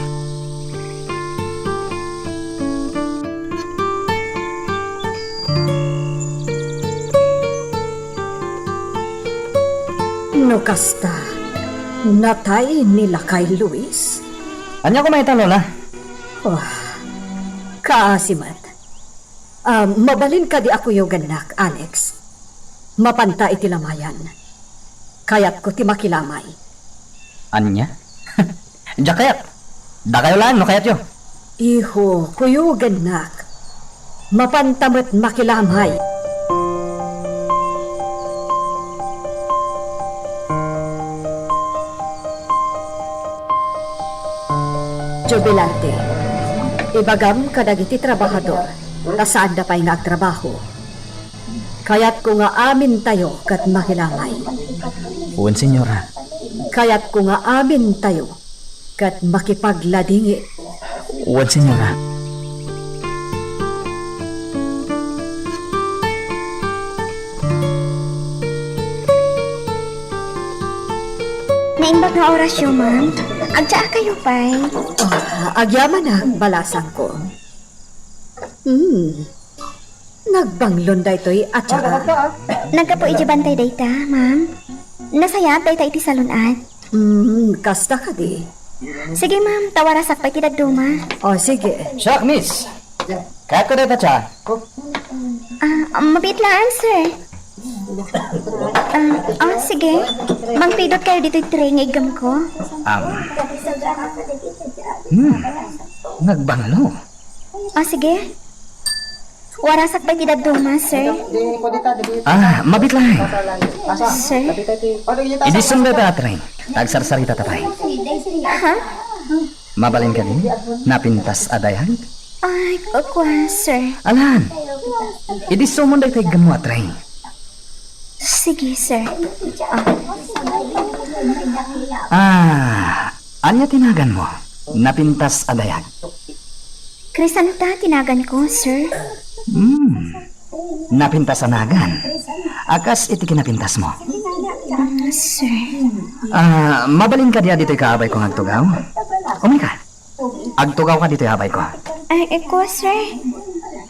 No kasta, natay ni Lakay Luis? Ania koma ita, Lola? Oh, kaasi met. Ah, mabalin kadi a kuyogannak, Alex? Mapanta iti lamayan. Kayatko ti makilamay. Ania? Diak kayat. Dakayo laeng no kayatyo. Iho, kuyogannak. Mapanta met makilamay. Jubilante, ibagam kadagiti trabahador ta saanda pay nga agtrabaho. Kayatko nga amintayo ket makilamay. Wen, senyora. Kayatko nga amintayo ket makipagladingit. Wen, senyora. Naimbag nga orasyo, ma'am. Agtsaakayo pay. Ah, agyamanak, balasangko. Hmm. Nagbanglon daytoy a tsaa. Naggapu iti bantay dayta, ma'am. Nasayaat dayta iti salun-at. Hmm, kasta kadi. Sige, ma'am, ta warasak pay ti dadduma. O, sige. Siak, miss. Kayatko dayta tsaa. Ah, mabiit laeng, sir. Ah, ah, sige. Mangpidot kayo ditoy tray nga iggamko. Am. Hmm. Nagbanglo. Ah, sige. Warasak pay ti dadduma, sir. Ah, mabiit laeng. Sir? Idissum dayta a tray, ta agsarsaritata pay. Ha? Mabalin kadi? Napintas a dayag? Ay, kua, sir. Alan, idissumon dayta iggammo a tray. Sige, sir. Ah. Ah, ania ti naganmo? Napintas a dayag? Crisanta ti naganko, sir. Hmm. Napintas a nagan. A kas iti kinapintasmo. Mm, sir. Ah, mabalin kadi a ditoy ka abayko nga agtugaw? Umayka. Agtugawka ditoy abayko. Ay, eh, kua, sir.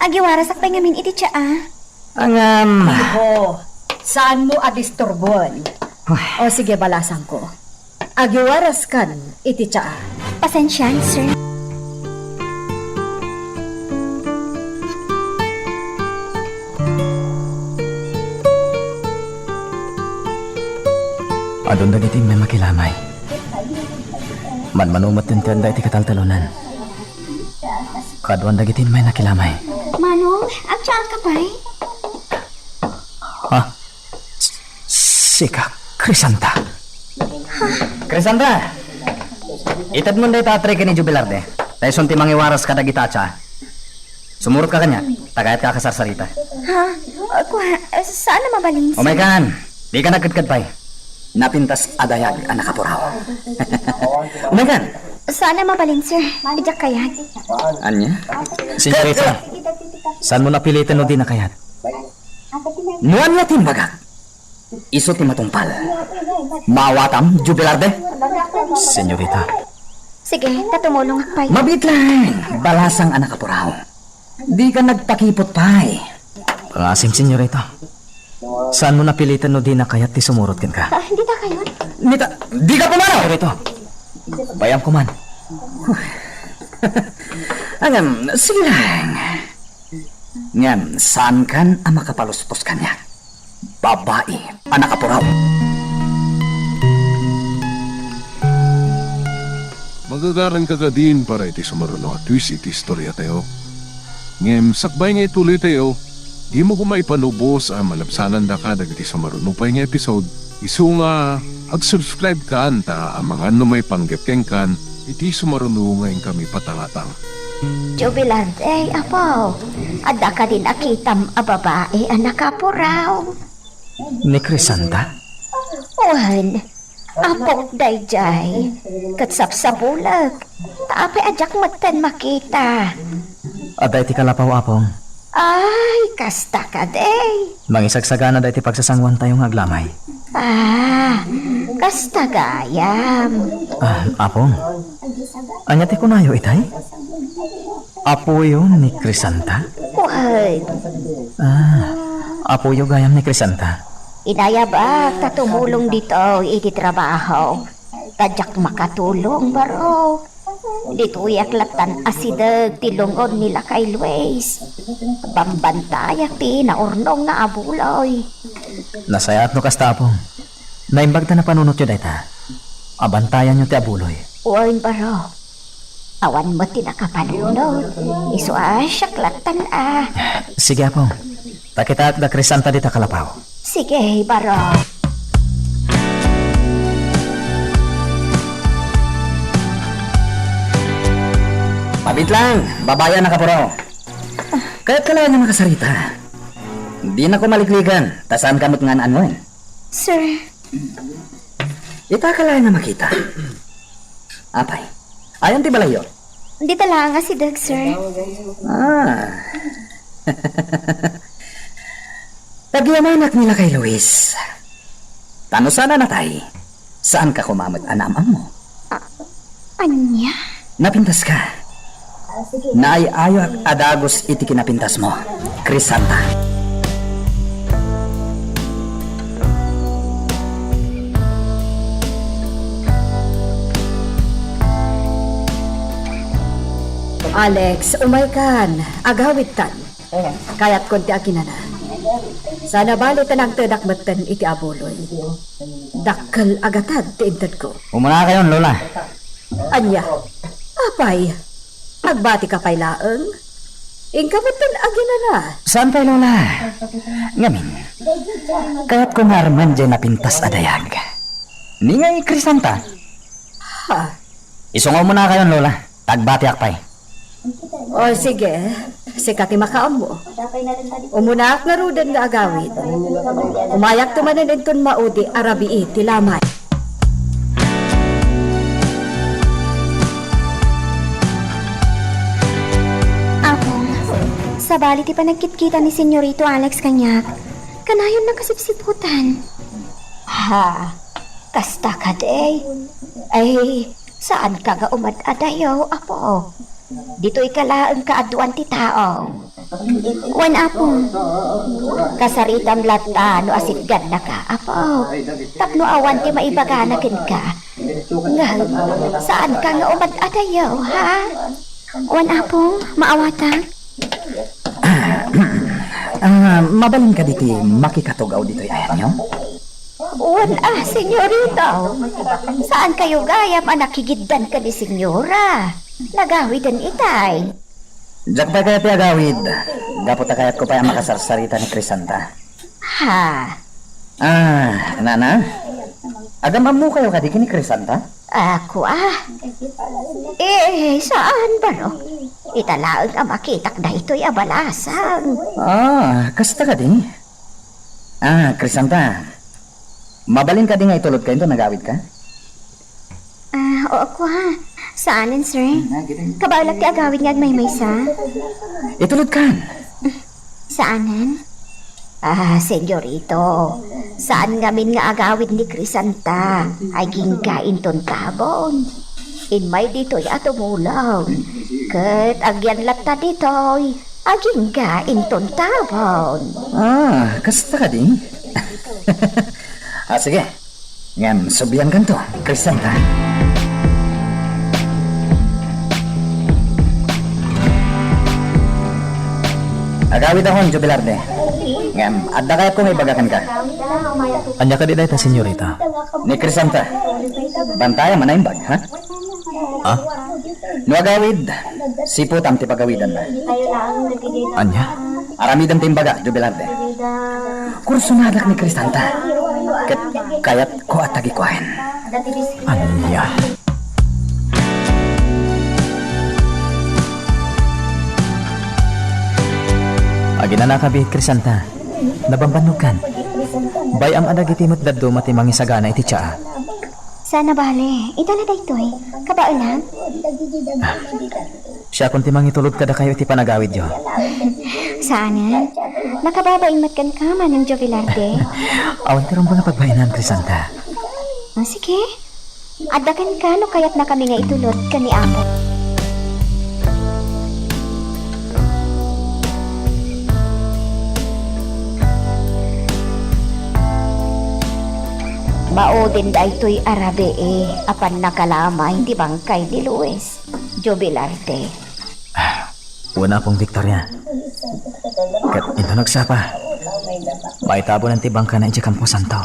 Agiwarasak pay ngamin iti tsaa. Ngem, Iho, saanmo a disturbon. Ay. O sige, balasangko. Agiwaraskan iti tsaa. Pasensian, sir. Adun dagiti immay makilamay. Manmano met ti adda iti kataltalonan. Kaduan dagiti immay nakilamay. Manong, agtsaaka pay? Ha? S-, sika, Crisanta. Crisanta! Itedmon dayta a tray ken ni Jubilarde. Ta isun ti mangiwaras kadagita a tsaa. Sumurotka kaniak, ta kayatka a kasarsarita. Ha? Kua, saan a mabalin, sir. Umaykan! Dika nagkedked pay. Napintas a dayag a nakapuraw. Umaykan! Saan a mabalin, sir. Diak kayat. Ania? Senyorita, saanmo napiliten no dina kayat? No ania ti imbagak, isu ti matungpal. Maawatam, Jubilarde? Senyorita. Sige, ta tumulongak pay. Mabiit laeng, balasang a nakapuraw. Dika nagpakipot pay. Pangasim, senyorita. Saanmo napiliten no dina kayat ti sumurot kenka? Ah, dita kayat? Nita, dika pumanaw! Senyorita, bayam ko man. Ngem, sige laeng. Ngem, saankan a makapaluspos kaniak. Babai a nakapuraw. Magagaranka kadin para iti sumaruno a twist iti istoriatayo. Ngem sakbay nga ituloytayo, dimo koma ipanubos a malabsanandaka dagiti sumaruno pay nga episode, isu nga ag-subscribe kan ta amangan no maipanggep kenkan iti sumaruno nga inkami patangatang. Jubilarde, apo, adda kadi nakitam a babai a nakapuraw? Ni Crisanta? Wen, apok daydiay. Ket sapsapulek, ta apay a diak metten makita. Adda iti kalapaw, Apong. Ay, kasta kadi. Mangisagsagana daydi pagsasangoantayo nga aglamay. Ah, kasta gayam. Ah, Apong. Ania ti kunayo itay? Apoyo ni Crisanta? Wen. Ah, apoyo gayam ni Crisanta. Inayabak ta tumulong ditoy iti trabaho. Ta diak makatulong, barok. Ditoyak lattan asideg ti lungod ni Lakay Luis. Bambantayak ti naurnong nga abuloy. Nasayaat no kasta, Apong. Naimbag ta napanunotyo dayta. Abantayanyo ti abuloy. Wen, barok. Awan met ti nakapanunot. Isu a siak lattan a. Sige, Apong. Ta kitaek da Crisanta dita kalapaw. Sige, barok. Pabit lang, babai a nakapuraw. Kayatka laeng nga makasarita. Dinako maliklikan, ta saanka met nga an-anuen. Sir. Itaka laeng nga makita. Apay, ayan ti balayyo? Dita laeng asideg, sir. Ah. Pagyamanak ni Lakay Luis. Ta no saan a natay, saanka koma met a naam-ammo. A-, ania? Napintaska. Naay-ayoak a dagus iti kinapintasmo, Crisanta. Alex, umaykan. Agawidtan. Kayatkon ti aginana. Saan a bali ta nagtedak metten iti abuloy. Dakkel a gatad ti intedko. Umunakayon, Lola. Ania? Apay, agbatika pay laeng? Inka met aginana. Saan pay, Lola. Ngamin, kayatko nga armen diay napintas a dayag. Ni ngay Crisanta. Ha? Isunga umunakayon, Lola. Tagbatiak pay. O, sige. Sika ti makaammo. Umunaak ngaruden nga agawid. Umayak ti manen inton maudi a rabii ti lamay. Apo, sabali ti panagkitkita ni Senyorito Alex kaniak, kanayon nakasipsiputan. Ha? Kasta kadi? Ay, saanka nga umad-adayo, apo? Ditoyka laeng kaaduan ti tao. Wen, apo. Kasaritam latta no asitgannaka, apo. Tapno awan ti maibagana kenka. Ngem, saanka nga umad-adayo, ha? Wen, apo, maawatak. Ah, mabalin kadi ti makikatugaw ditoy ayanyo? Wen a, senyorito. Saankayo gayam a nakigiddan ken ni senyora? Nagawiden itay. Diak pay kayat ti agawid. Gapu ta kayatko pay a makasarsarita ni Crisanta. Ha? Ah, nana? Agam-ammokayo kadi ken ni Crisanta? Ako, ah? Eh, saan, barok? Ita laeng a makitak daytoy a balasang. Ah, kasta kadi? Ah, Crisanta, mabalin kadi nga itulodka inton agawidka? Ah, oo, kua. Saanen, sir. Kabaelak ti agawid nga agmaymaysa. Itulodkan. Saanen? Ah, senyorito, saan ngamin nga agawid ni Crisanta. Agingga inton tabon. Immay ditoy a tumulong. Ket agyan latta ditoy. Agingga inton tabon. Ah, kasta kadi? Ah, sige. Ngem, subliankanto, Crisanta. Agawidakon, Joe Velarde. Ngem, adda kayatko nga ibaga kenka. Ania kadi dayta, senyorita? Ni Crisanta. Bantayam a naimbag, ha? Ah? No agawid, siputam ti pagawidanna. Ania? Aramidem ti imbaga, Joe Velarde. Kursunadak ni Crisanta. Ket kayatko a tagikuen. Ania? Aginanaka biit, Crisanta. Nabambannogkan. Bay-am a dagiti met dadduma ti mangisagana iti tsaa. Saan a bale. Ita la daytoy. Kabaelam? Ah, siakon ti mangitulod kadakayo iti panagawidyo. Saanen? Nakababain met kenka, Manong Joe Velarde. Awan ti rumbeng a pagbainam, Crisanta. Ah, sige. Adda kenka no kayatnakami nga itulod ken ni Apo. Maudin daytoy a rabii a pannakalamay ti bangkay ni Luis, Joe Velarde. Wen, Apong Victoria. Ket inton agsapa, maitabonan ti bangkana idiay kamposanto.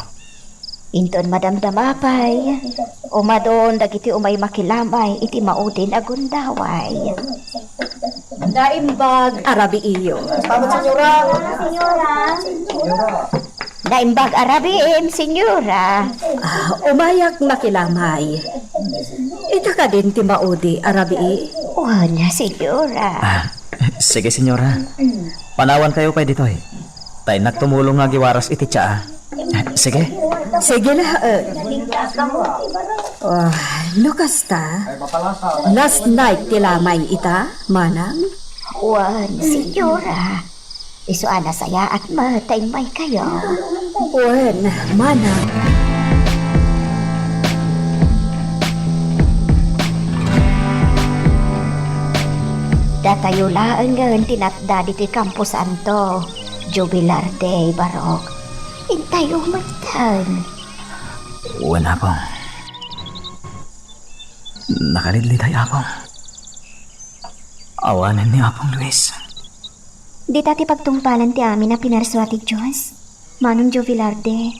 Inton madamdama pay, umadon dagiti umay makilamay iti maudin a gundaway. Naimbag a rabiiyo. Salamat, senyora. Naimbag a rabiim, senyora. Ah, umayak makilamay. Ita kadin ti maudi a rabii? Wen, senyora. Ah, sige, senyora. Panawankayo pay ditoy. Ta innak tumulong nga agiwaras iti tsaa. Sige. Sige la, eh. Ah, no kasta, last night ti lamay ita, manang? Wen, senyora. Isu a nasayaat met ta immaykayo. Wen, manang. Datayo laengen ti natda ditoy kamposanto, Joe Velarde, barok. Intayo metten. Wen, Apong. Nakalidliday, Apong. Awanen ni Apong Luis. Dita ti pagtungpalan ti amin a pinarsua ti Dios, Manong Joe Velarde.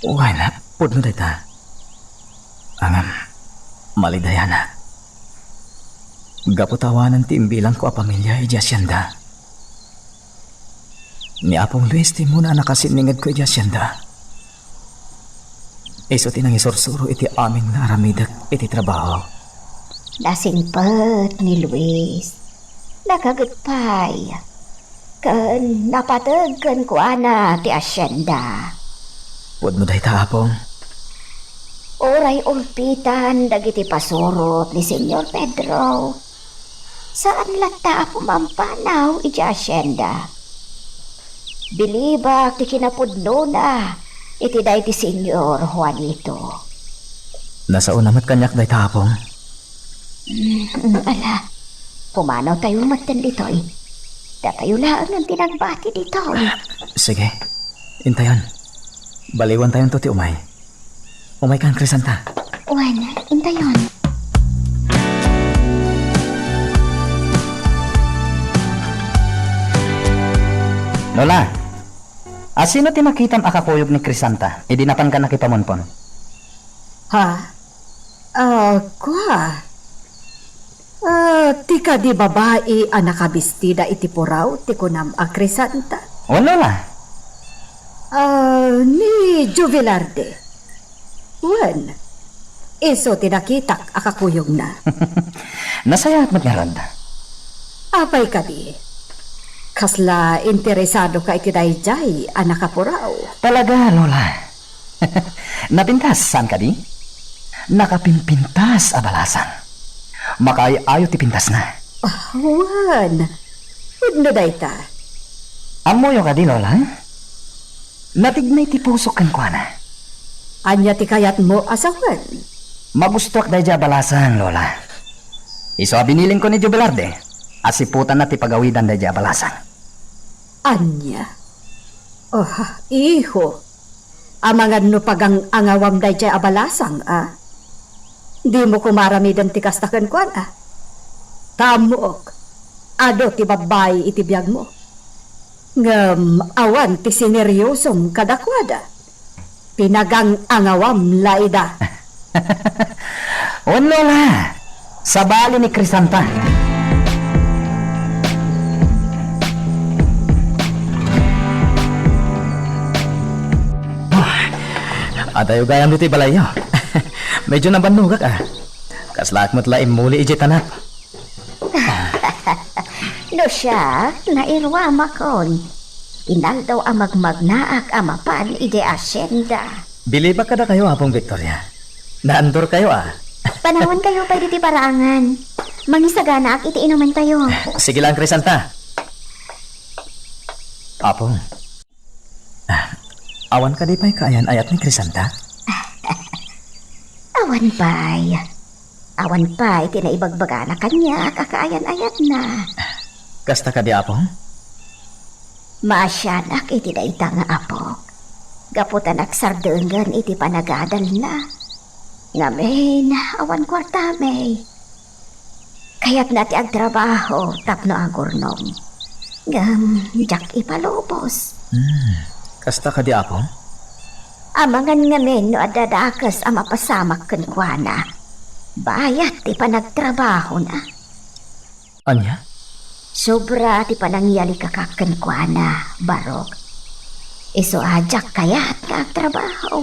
Wen, pudno dayta. Ngem, malidayanak. Gapu ta awanen ti imbilangko a pamilia idiay asienda. Ni Apong Luis ti immuna a nakasinningedko idiay asienda. Isu ti nangisursuro iti amin nga aramidek iti trabaho. Nasingpet ni Luis. Nagaget pay. Ken napateg kenkuana ti asienda. Pudno dayta, Apong. Uray ulpitan dagiti pasurot ni Señor Pedro. Saan latta a pumampanaw idiay asienda. Bilibak ti kinapudnona iti daydi Señor Juanito. Nasaona met kaniak dayta, Apong. Mm, ala, pumanawtayo metten ditoy. Datayo laengen ti nagbati ditoy. Sige, intayon. Baliwantayonto ti umay. Umaykan, Crisanta. Wen, intayon. Lola, asino ti nakitam a kakuyog ni Crisanta idi napanka nakipamunpon? Ha? Ah, kua? Ah, ti kadi babai a nakabistida iti puraw ti kunam a Crisanta? Wen, Lola. Ah, ni Jovelarde. Wen, isu ti nakitak a kakuyogna. Nasayaat met ngarud. Apay kadi? Kasla interesado ka iti daydiay a nakapuraw? Talaga, Lola. Napintas, saan kadi? Nakapimpintas a balasang. Makaay-ayo ti pintasna. Ah, wen. Pudno dayta. Ammoyo kadi, Lola? Natignay ti pusok kenkuana. Ania ti kayatmo a sawen? Magustoak daydiay a balasang, Lola. Isu a binilinko ni Jovelarde a siputanna ti pagawidan daydiay a balasang. Ania? Oh, iho. Amangan no pagang-angawam daydiay a balasang, a? Dimo koma aramiden ti kasta kenkuana. Ta ammoak, adu ti babbai iti biagmo. Ngem awan ti sineryosom kadakuada. Pinagang-angawam la ida. Wen, Lola, sabali ni Crisanta. Adayo gayam ditoy balayyo. Medyo nabannogak, a. Kaslaak met la immuli idiay tanap. No siak, nairuamakon. Inaldaw a magmagnaak a mapan idiay asienda. Bilibak kadakayo, Apong Victoria. Naandorkayo, a. Panawankayo pay ditoy paraangan. Mangisaganaak iti inumentayo. Sige lang, Crisanta. Apong, ah, awan kadi pay kaayan-ayat ni Crisanta? Awan pay. Awan pay ti naibagbagana kaniak a kaayan-ayatna. Kasta kadi, Apong? Maasianak iti dayta nga apok, gapu ta nagsardengen iti panagadalna. Ngamin, awan kuartami. Kayatna ti agtrabaho tapno agurnong. Ngem diak ipalubos. Hmm, kasta kadi, Apong? Amangan ngamin no adda dakes a mapasamak kenkuana. Bayat ti panagtrabahona. Ania? Sobra ti panangiyalikakak kenkuana, Barok. Isu a diak kayat nga agtrabaho.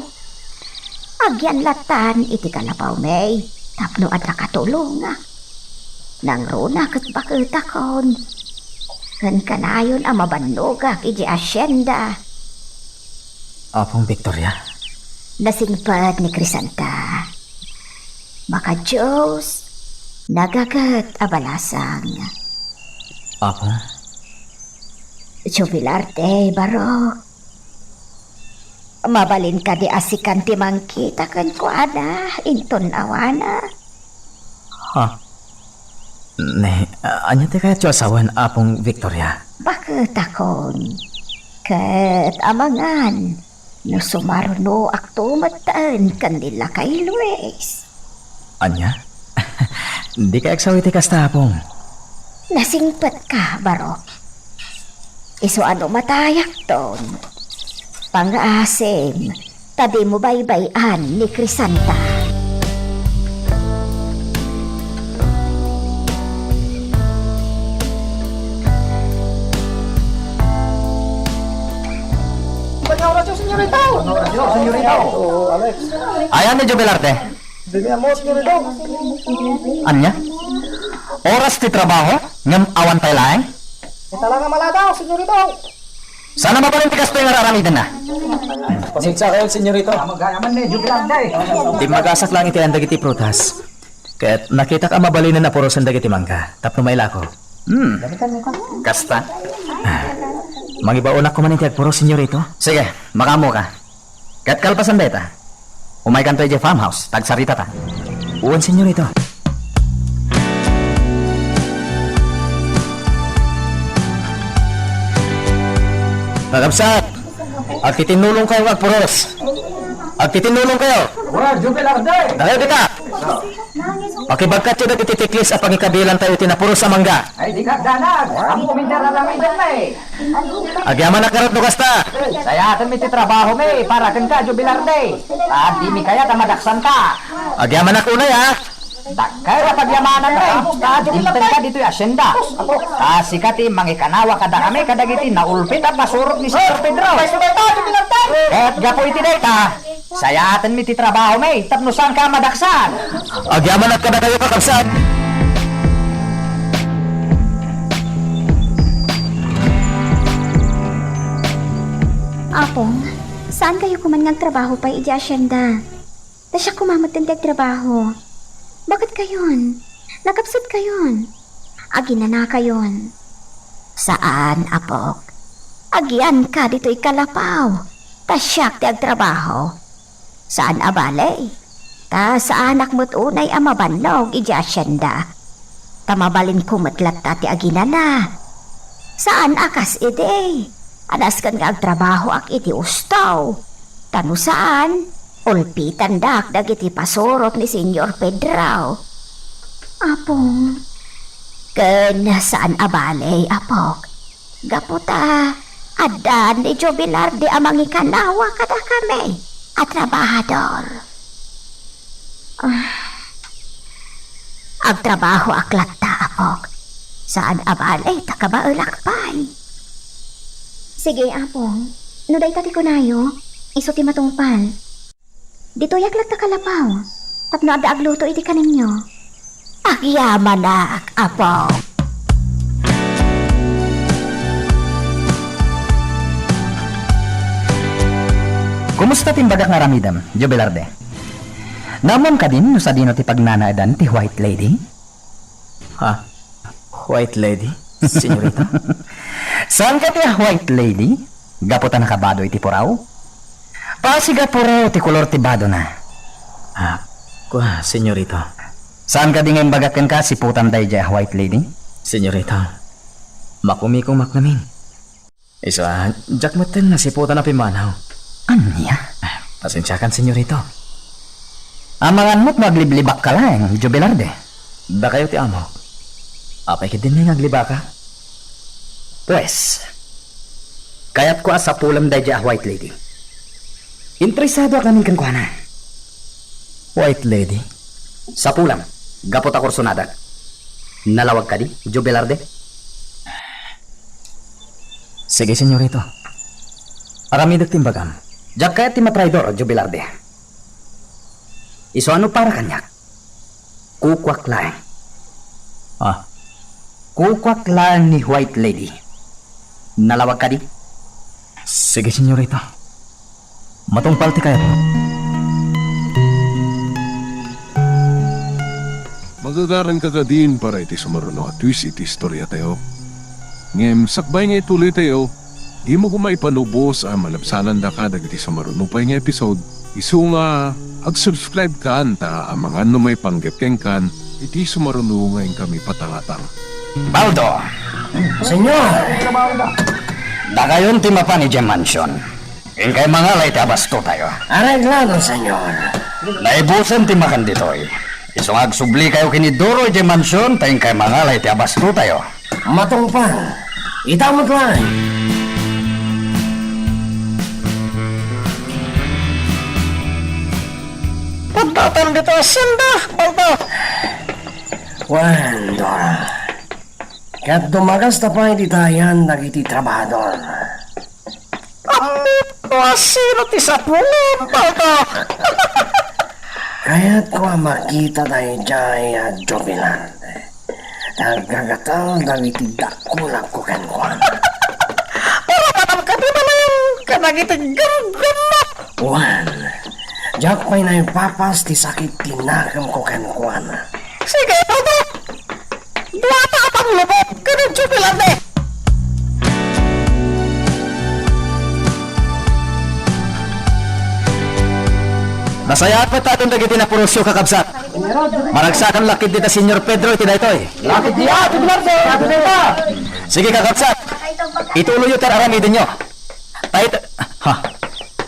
Agyan lattan iti kalapawmi tapno adda katulongak. Nangruna ket baketakon. Ken kanayon a mabannogak idiay asienda. Apong Victoria? Nasingpet ni Crisanta. Makadios, nagaget a balasang. Apong? Jubilarte, Barok. Mabalin kadi a sikan ti mangkita kenkuana inton awanak? Ha? Ne, ania ti kayatyo a sawen, Apong Victoria? Baketakon. Ket amangan, no sumarunoakto metten ken ni lakay Luis. Ania? Dika agsaw iti kasta, Apong. Nasingpetka, Barok. Isu a no matayakton, pangngaasim ta dimo baybay-an ni Crisanta. Senyorito! Senyorito! Ayan ni Jubilarte. Dini amo, senyorito. Ania? Oras ti trabaho, ngem awan pay laeng? Ita la nga maladaw, senyorito. Saan a mabalin ti kastoy nga ar-aramidenna? Pasensya kayo, senyorito. Dimmagasak lang iti ayan dagiti prutas. Ket nakitak a mabalinen a purosen dagiti mangga tapno mailako. Hmm. Kasta? Ah. Mangibaonak koma iti agpuros, senyorito. Sige, makaammoka. Ket kalpasan dayta, umaykanto idiay farmhouse, ta agsaritata. Wen, senyorito. Kakabsat, agtitinnulongkayo nga agpuros. Agtitinnulongkayo. Wa, Jubilarte! Dakayo dita! Pakibagkatyo dagiti tiklis a pangikabilantayo iti napuros a mangga. Ay, dika agdanag. Ammomi ti ar-aramidenmi. Agyamanak ngarud no kasta. Sayatenmi ti trabahomi para kenka, Jubilarte. Ta dimi kayat a madaksanka. Agyamanak unay, a. Dakkel a pagyamananmi. Ta dimtenka ditoy asienda. Ta sika ti mangikanawa kadakami kadagiti naulpit a pasurot ni Senyor Pedro. Ket gapu iti dayta, sayatenmi ti trabahomi tapno saanka a madaksan. Agyamanak kadakayo, kakabsat. Apong, saankayo koma nga agtrabaho pay idiay asienda? Ta siak koma met ti agtrabaho. Baketkayon? Nakabsatkayon? Aginanakayon? Saan, apok. Agyanka ditoy kalapaw, ta siak ti agtrabaho. Saan a bale, ta saanak met unay a mabannog idiay asienda. Ta mabalinko met latta ti aginana. Saan a kas idi, a nasken nga agtrabahoak iti usto. Ta no saan, ulpitandak dagiti pasurot ni Senyor Pedro. Apong. Ken saan a bale, apok. Gapu ta, addan ni Jubilarte a mangikanawa kadakami a trabahador. Ah. Agtrabahoak latta, apok. Saan a bale ta kabaelak pay. Sige, apong. No dayta ti kunayo, isu ti matungpal. Ditoyak latta kalapaw, tapno adda agluto iti kaninyo. Agyamanak, apo. Kumusta ti imbagak nga aramidem, Joe Velarde? Naammoam kadin no sadino ti pagnanaedan ti White Lady? Ha? White lady? Senyorita? Saan ka ti White Lady? Gapu ta nakabado iti puraw? Pasig a puraw ti kolor ti badona. Ah, kua, senyorita. Saan kadi nga imbagak kenka, siputan daydiay a White Lady? Senyorita, makumikomak ngamin. Isu a, diak metten nasiputan a pimmanaw. Ania? Ah, pasensiakan, senyorito. Amangan met no agliblibakka laeng, Joe Velarde. Dakayo ti amok. Apay ketdin nga aglibaka? Pues, kayatko a sapulem daydiay a White Lady. Interesadoak ngamin kenkuana. White Lady? Sapulem, gapu ta kursonadak. Nalawag kadi, Joe Velarde? Sige, senyorito. Aramidek ti imbagam. Diak kayat ti matraidor, Joe Velarde. Isu a no para kaniak, kukuak laeng. Ah? Kukuak laeng ni White Lady. Nalawag kadi? Sige, senyorito. Matungpal ti kayatmo. Magagaranka kadin para iti sumaruno a twist iti istoriatayo. Ngem sakbay nga ituloytayo, dimo koma ipanubos a malabsanandaka dagiti sumaruno pay nga episode. Isu nga, ag-subscribe kan ta amangan no maipanggep kenkan iti sumaruno nga inkami patangatang. Baldo! Senyor! Dakayon ti mapan idiay mansion. Inkay mangala iti abastotayo. Areglado, senyor. Naibusen ti makan ditoy. Isu nga agsublikayo ken ni Doro idiay mansion ta inkay mangala iti abastotayo. Matungpal. Ita met laeng. Puddatan ditoy asienda, Baldo. Wen, Dora. Ket dumagasta pay dita ayan dagiti trabahador. Ang asino ti sapulon, Baldo? Kayatko a makita daydiay a jubilar. Aggagatang dagiti dakulakko kenkuana. Para matam kadi manen kadagiti gamgammo. Wen, diak pay naipapas ti sakit ti nakemko kenkuana. Sige, Baldo. Duata a panglubot ken jubilarte. Nasayaat met tayon dagiti napurosyo, kakabsat. Maragsakan la ketdi da Señor Pedro iti daytoy. Lakit diak, Bernardo. Sige, kakabsat. Ituloyyo ti ar-aramidenyo. Tay-, ha?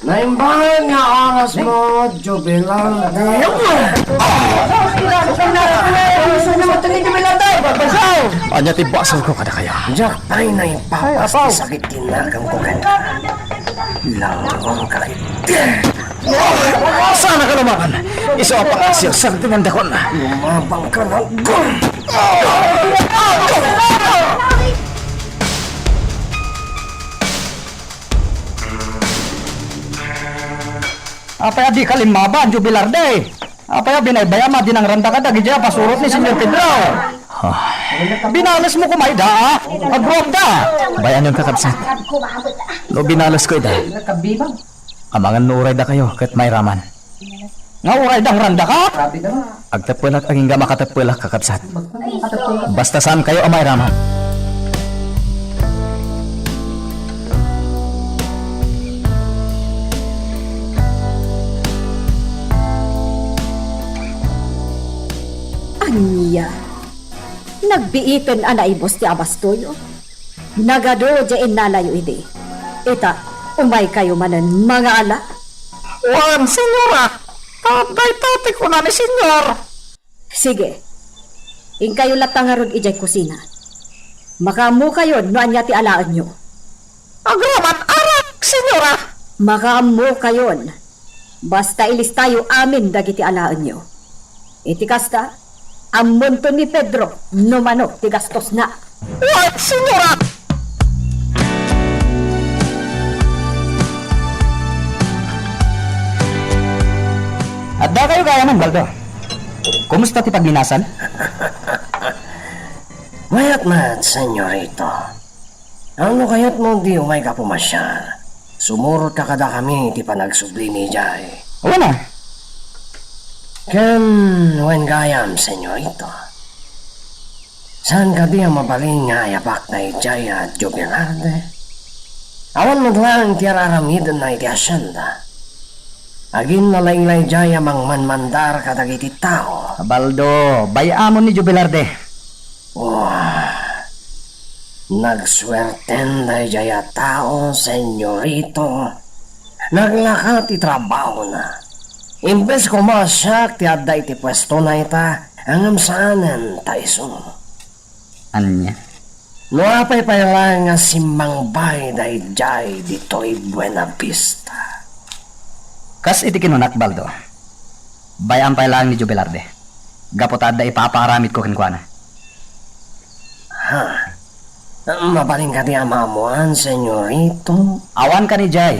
Naimbag nga oras mo, jubilarte. Ania ti basolko kadakayo? Diak pay naipapas ti sakit ti nakemko kenka. Langgong ka iti. Saan ka lumaban? Isu a pakasirsertengan dakon. Lumabang ka, langgong. Apay a dika limmaban, jubilarde? Apay a binaybayam a dinangrandaka dagiti a pasurot ni Señor Pedro? Ah. Binalesmo koma ida, a? Agruamda. Bay-anyon, kakabsat. No binalesko ida, amangan no uray dakayo ket mairaman. Nga uray dangrandaka? Agteppelak agingga makateppelak, kakabsat. Basta saankayo a mairaman. Ania? Nagbiiten a naibus ti abastoyo? Nagadu diay innalayo idi. Ita, umaykayo manen mangala. Wen, señora, ta dayta ti kuna ni Señor. Sige. Inkayo latta ngarud idiay kusina. Makaammokayon no ania ti alaenyo. Agraman arak, señora. Makaammokayon. Basta ilistayo amin dagiti alaenyo. Iti kasta, ammonto ni Pedro no mano ti gastosna. Wen, señora! Addakayo gayamen, Baldo. Kumusta ti pagminasan? Mayat met, señorito. Ano kayatmo di umayka pumasiar? Sumurotka kadakami iti panagsublimi idiay. Wen a. Ken wen gayam, señorito. Saan kadi a mabalin nga ayabak daydiay a jubilarde? Awan met laeng ti ar-aramidenna iti hacienda. Aginnalaingla idiay a mangmanmandar kadagiti tao. Baldo, bay-amon ni jubilarde. Wah, nagsuerten daydiay a tao, señorito. Naglaka ti trabahona. Imbes koma a siak ti adda iti puestona ita, ngem saanen ta isu. Ania? No apay pay laeng a simmangbay daydiay ditoy Buenavista. Kas iti kinunak, Baldo, bay-am pay laeng ni Jubilarde, gapu ta adda ipapaaramidko kenkuana. Ha? Mabalin kadi a maammoan, señorito? Awan kanidiay.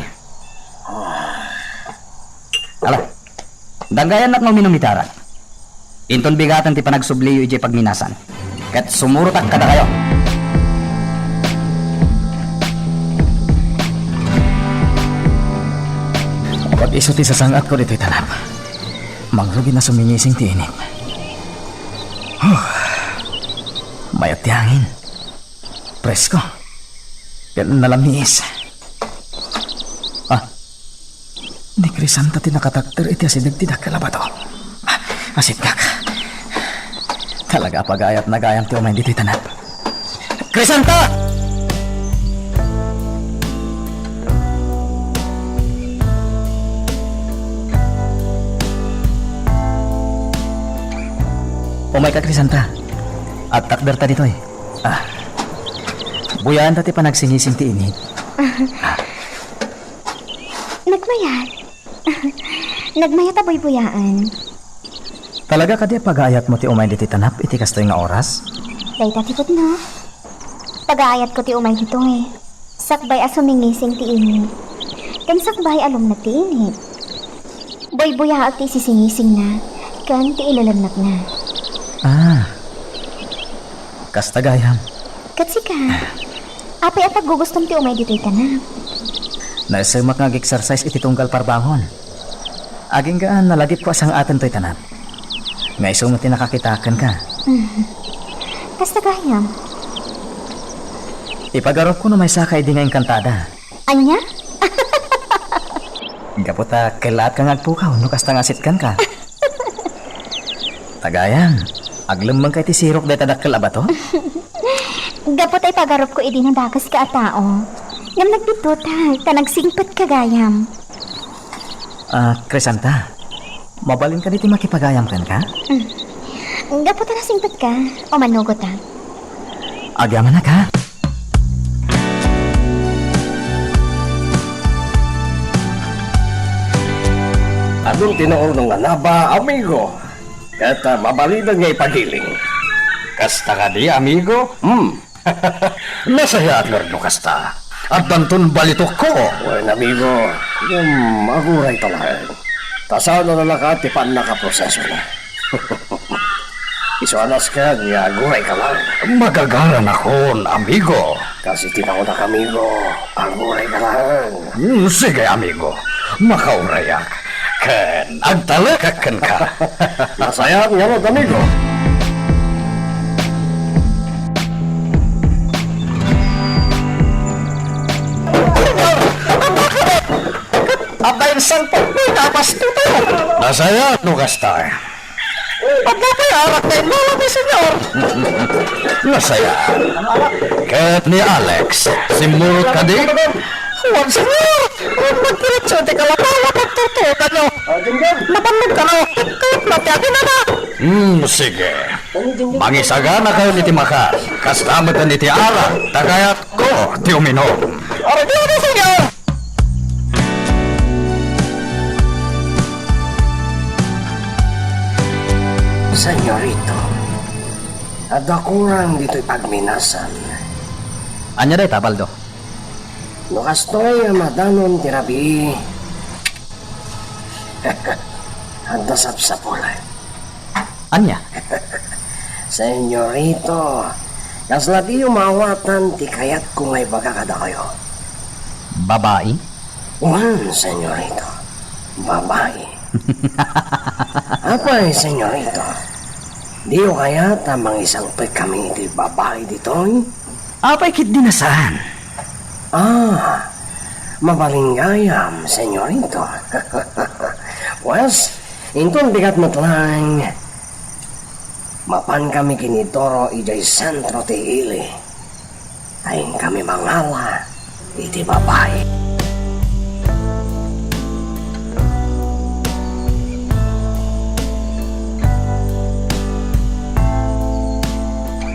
Ah. Ala, danggayannak nga uminum ita, arak. Inton bigaten ti panagsubliyo idiay pagminasan, ket sumurotak kadakayo. Apay isu ti sasang-atko ditoy tanap. Mangrugi a sumingising ti init. Huh. Mayat ti hangin. Presko. Ken nalamiis. Ah. Ni Crisanta ti nakatakder iti asideg ti dakkel a bato. Ah, asiddek. Talaga a pagayatna gayam ti umayen ditoy tanap. Crisanta! Umayka, Crisanta. Agtakderta ditoy. Ah. Buyaenta ti panagsingising ti init. Nagmayat. Nagmayat a buybuyaen. Talaga kadi a pagaayatmo ti umay ditoy tanap iti kastoy nga oras? Dayta ti pudno. Pagaayatko ti umay ditoy. Sakbay a sumingising ti init. Ken sakbay a lumned ti init. Buybuyaak ti isisingisingna ken ti ilalennepna. Ah, kasta gayam. Ket sika, apay a paggugustom ti umay ditoy tanab? Naissemak nga ag-exercise iti tunggal parbangon. Aginggaan, nalagipko a sang-aten toy tanab. Nga isu met ti nakakitaak kenka. Kasta gayam. Ipagarupko no maysaka idi nga engkantada. Ania? Gapu ta kellaat ka nga agpukaw no kasta nga asitkan ka. Tagayam, aglemmeng ka iti sirok dayta dakkel a bato? Gapu ta ipagarupko idi nadagus ka a tao. Ngem nagbiddutag ta nagsingpet ka gayam. Ah, Crisanta, mabalin kadi ti makipagayam kenka? Mm. Gapu ta nasingpet ka, o manugot ta. Agyamanak, ha? Adun ti naurno nga naba, amigo. Ket, ah, mabalinen nga ipagiling. Kasta kadi, amigo? Hmm. Nasayaat ngarud no kasta. Addanton balitokko. Wen, amigo. Hmm, aguray ta laeng. Ta saan a nalakat ti pannakaprosesona. Isu a nasken nga aguray ka laeng. Magagaranakon, amigo. Kas iti nakunak, amigo, aguray ka laeng. Hmm, sige, amigo. Makaurayak. Ken agtalekak kenka. Nasayaat ngarud, amigo. Adda insangpet nga apas dito. Nasayaat no kasta. Adda pay arak nga immala ni Senyor. Nasayaat. Ket ni Alex, simmurot kadi? Wen, Senyor. Nagdiretso ti kalakawa pagturtugan, no? Nabannog ka, no? Ket no ti aginana. Hmm, sige. Mangisagana kayo iti makan. Kasta met iti arak, ta kayatko ti uminom. Ardiyo, Senyor! Senyorito, adda kurang ditoy pagminasan. Ania dayta, Baldo? No kastoy a madanon ti rabii, adda sapsapul. Ania? Senyorito, kasla diyo maawatan ti kayatko nga ibaga kadakayo. Babai? Wen, senyorito, babai. Apay, senyorito, diyo kayat a mangisangpetkami iti babai ditoy? Apay ketdi a saan? Ah, mabalin gayam, senyorito. Pues, inton bigat met laeng, mapankami ken ni Doro idiay sentro ti ili. Ta inkami mangala iti babai.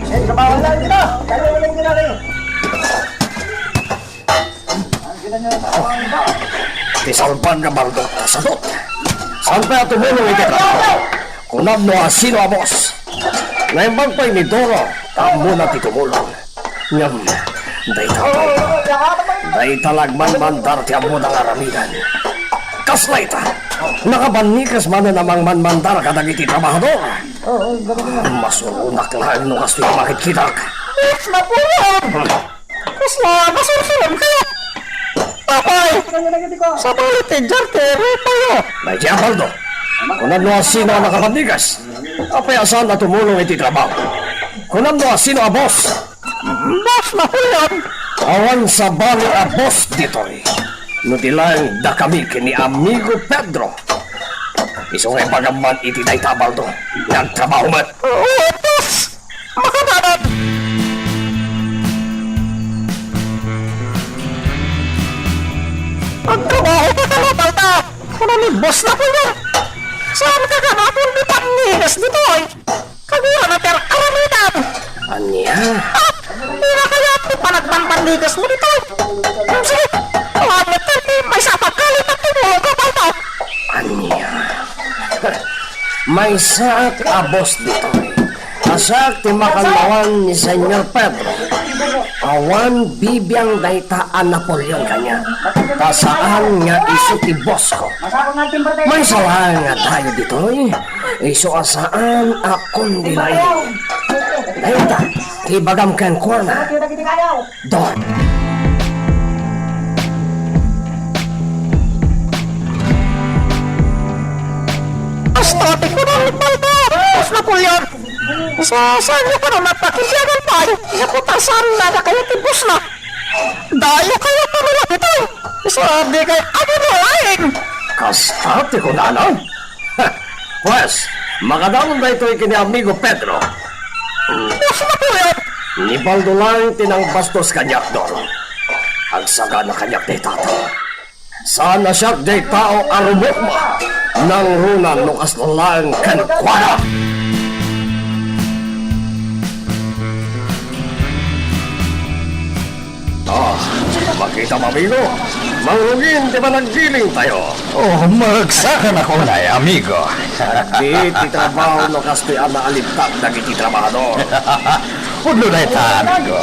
Ay, kabawan lang kita. Kaya wala yung ginagawa. Ti salban nga Baldo, sadot. Saan pay a tumulong iti trabaho? Kunam no asino a boss. Naimbag pay ni Doro, ta ammona ti tumulong. Ngem, dayta, dayta la agmanmandar ti ammona nga aramidan. Kasla ita, nakabannikes manen a mangmanmandar kadagiti trabahador. Masuronak laeng no kastoy a makitkitak. Boss Napoleon! Kasla masursurom kayo? Apay! Sabali ti jar ti rupayo. Daydi a Baldo. Kunam no asino a nakabannikes. Apay a saan a tumulong iti trabaho? Kunam no asino a boss? Boss Napoleon! Awan sabali a boss ditoy. No di laeng dakami ken ni amigo Pedro. Isu nga ibagam man iti dayta a Baldo nga agtrabaho met. Oo, boss! Makadanan! Agtrabaho ka kano, Baldo? Kuna ni boss Napoleon. Saan ka kano a pwede pannigas ditoy? Kagura na ti aramidan. Ania? Ah! Dina kayat ti panagbanbannigas mo ditoy? Sige, awan met ti maysa a pagkalit a tumulong ka, Baldo. Ania? Maysaak a boss ditoy. Kasaak ti makannawan ni Senyor Pedro. Awan bibiang dayta a Napoleon kaniak, ta saan nga isu ti boss ko. Maysa laeng nga dayo ditoy, isu a saan a kundi laeng. Dayta ti ibagam kenkuana, Don. Hasta ti kunam, Baldo! Boss Napoleon! Sa, saanyo kano napakibiagan pay? Isu ta saan nga kayo ti boss na. Dayo kayo pamilya ditoy. Isu a di kay adu no laeng. Kasta ti kunana? Ha! Pwes, makadamon daytoy ken ni amigo Pedro. Boss Napoleon! Ni Baldo laeng ti nangbastos kaniak, Don. Agsagana kaniak dayta. Saan a siak diay tao a rumukma, nangruna no kasla laeng kenkuana. Ah, makita, amigo, mangrugin ti panaggiling tayo. Oh, maagsakan ako, nay, amigo. Di ti trabaho no kastoy a naalibtak dagiti trabahador. Pudno dayta, amigo.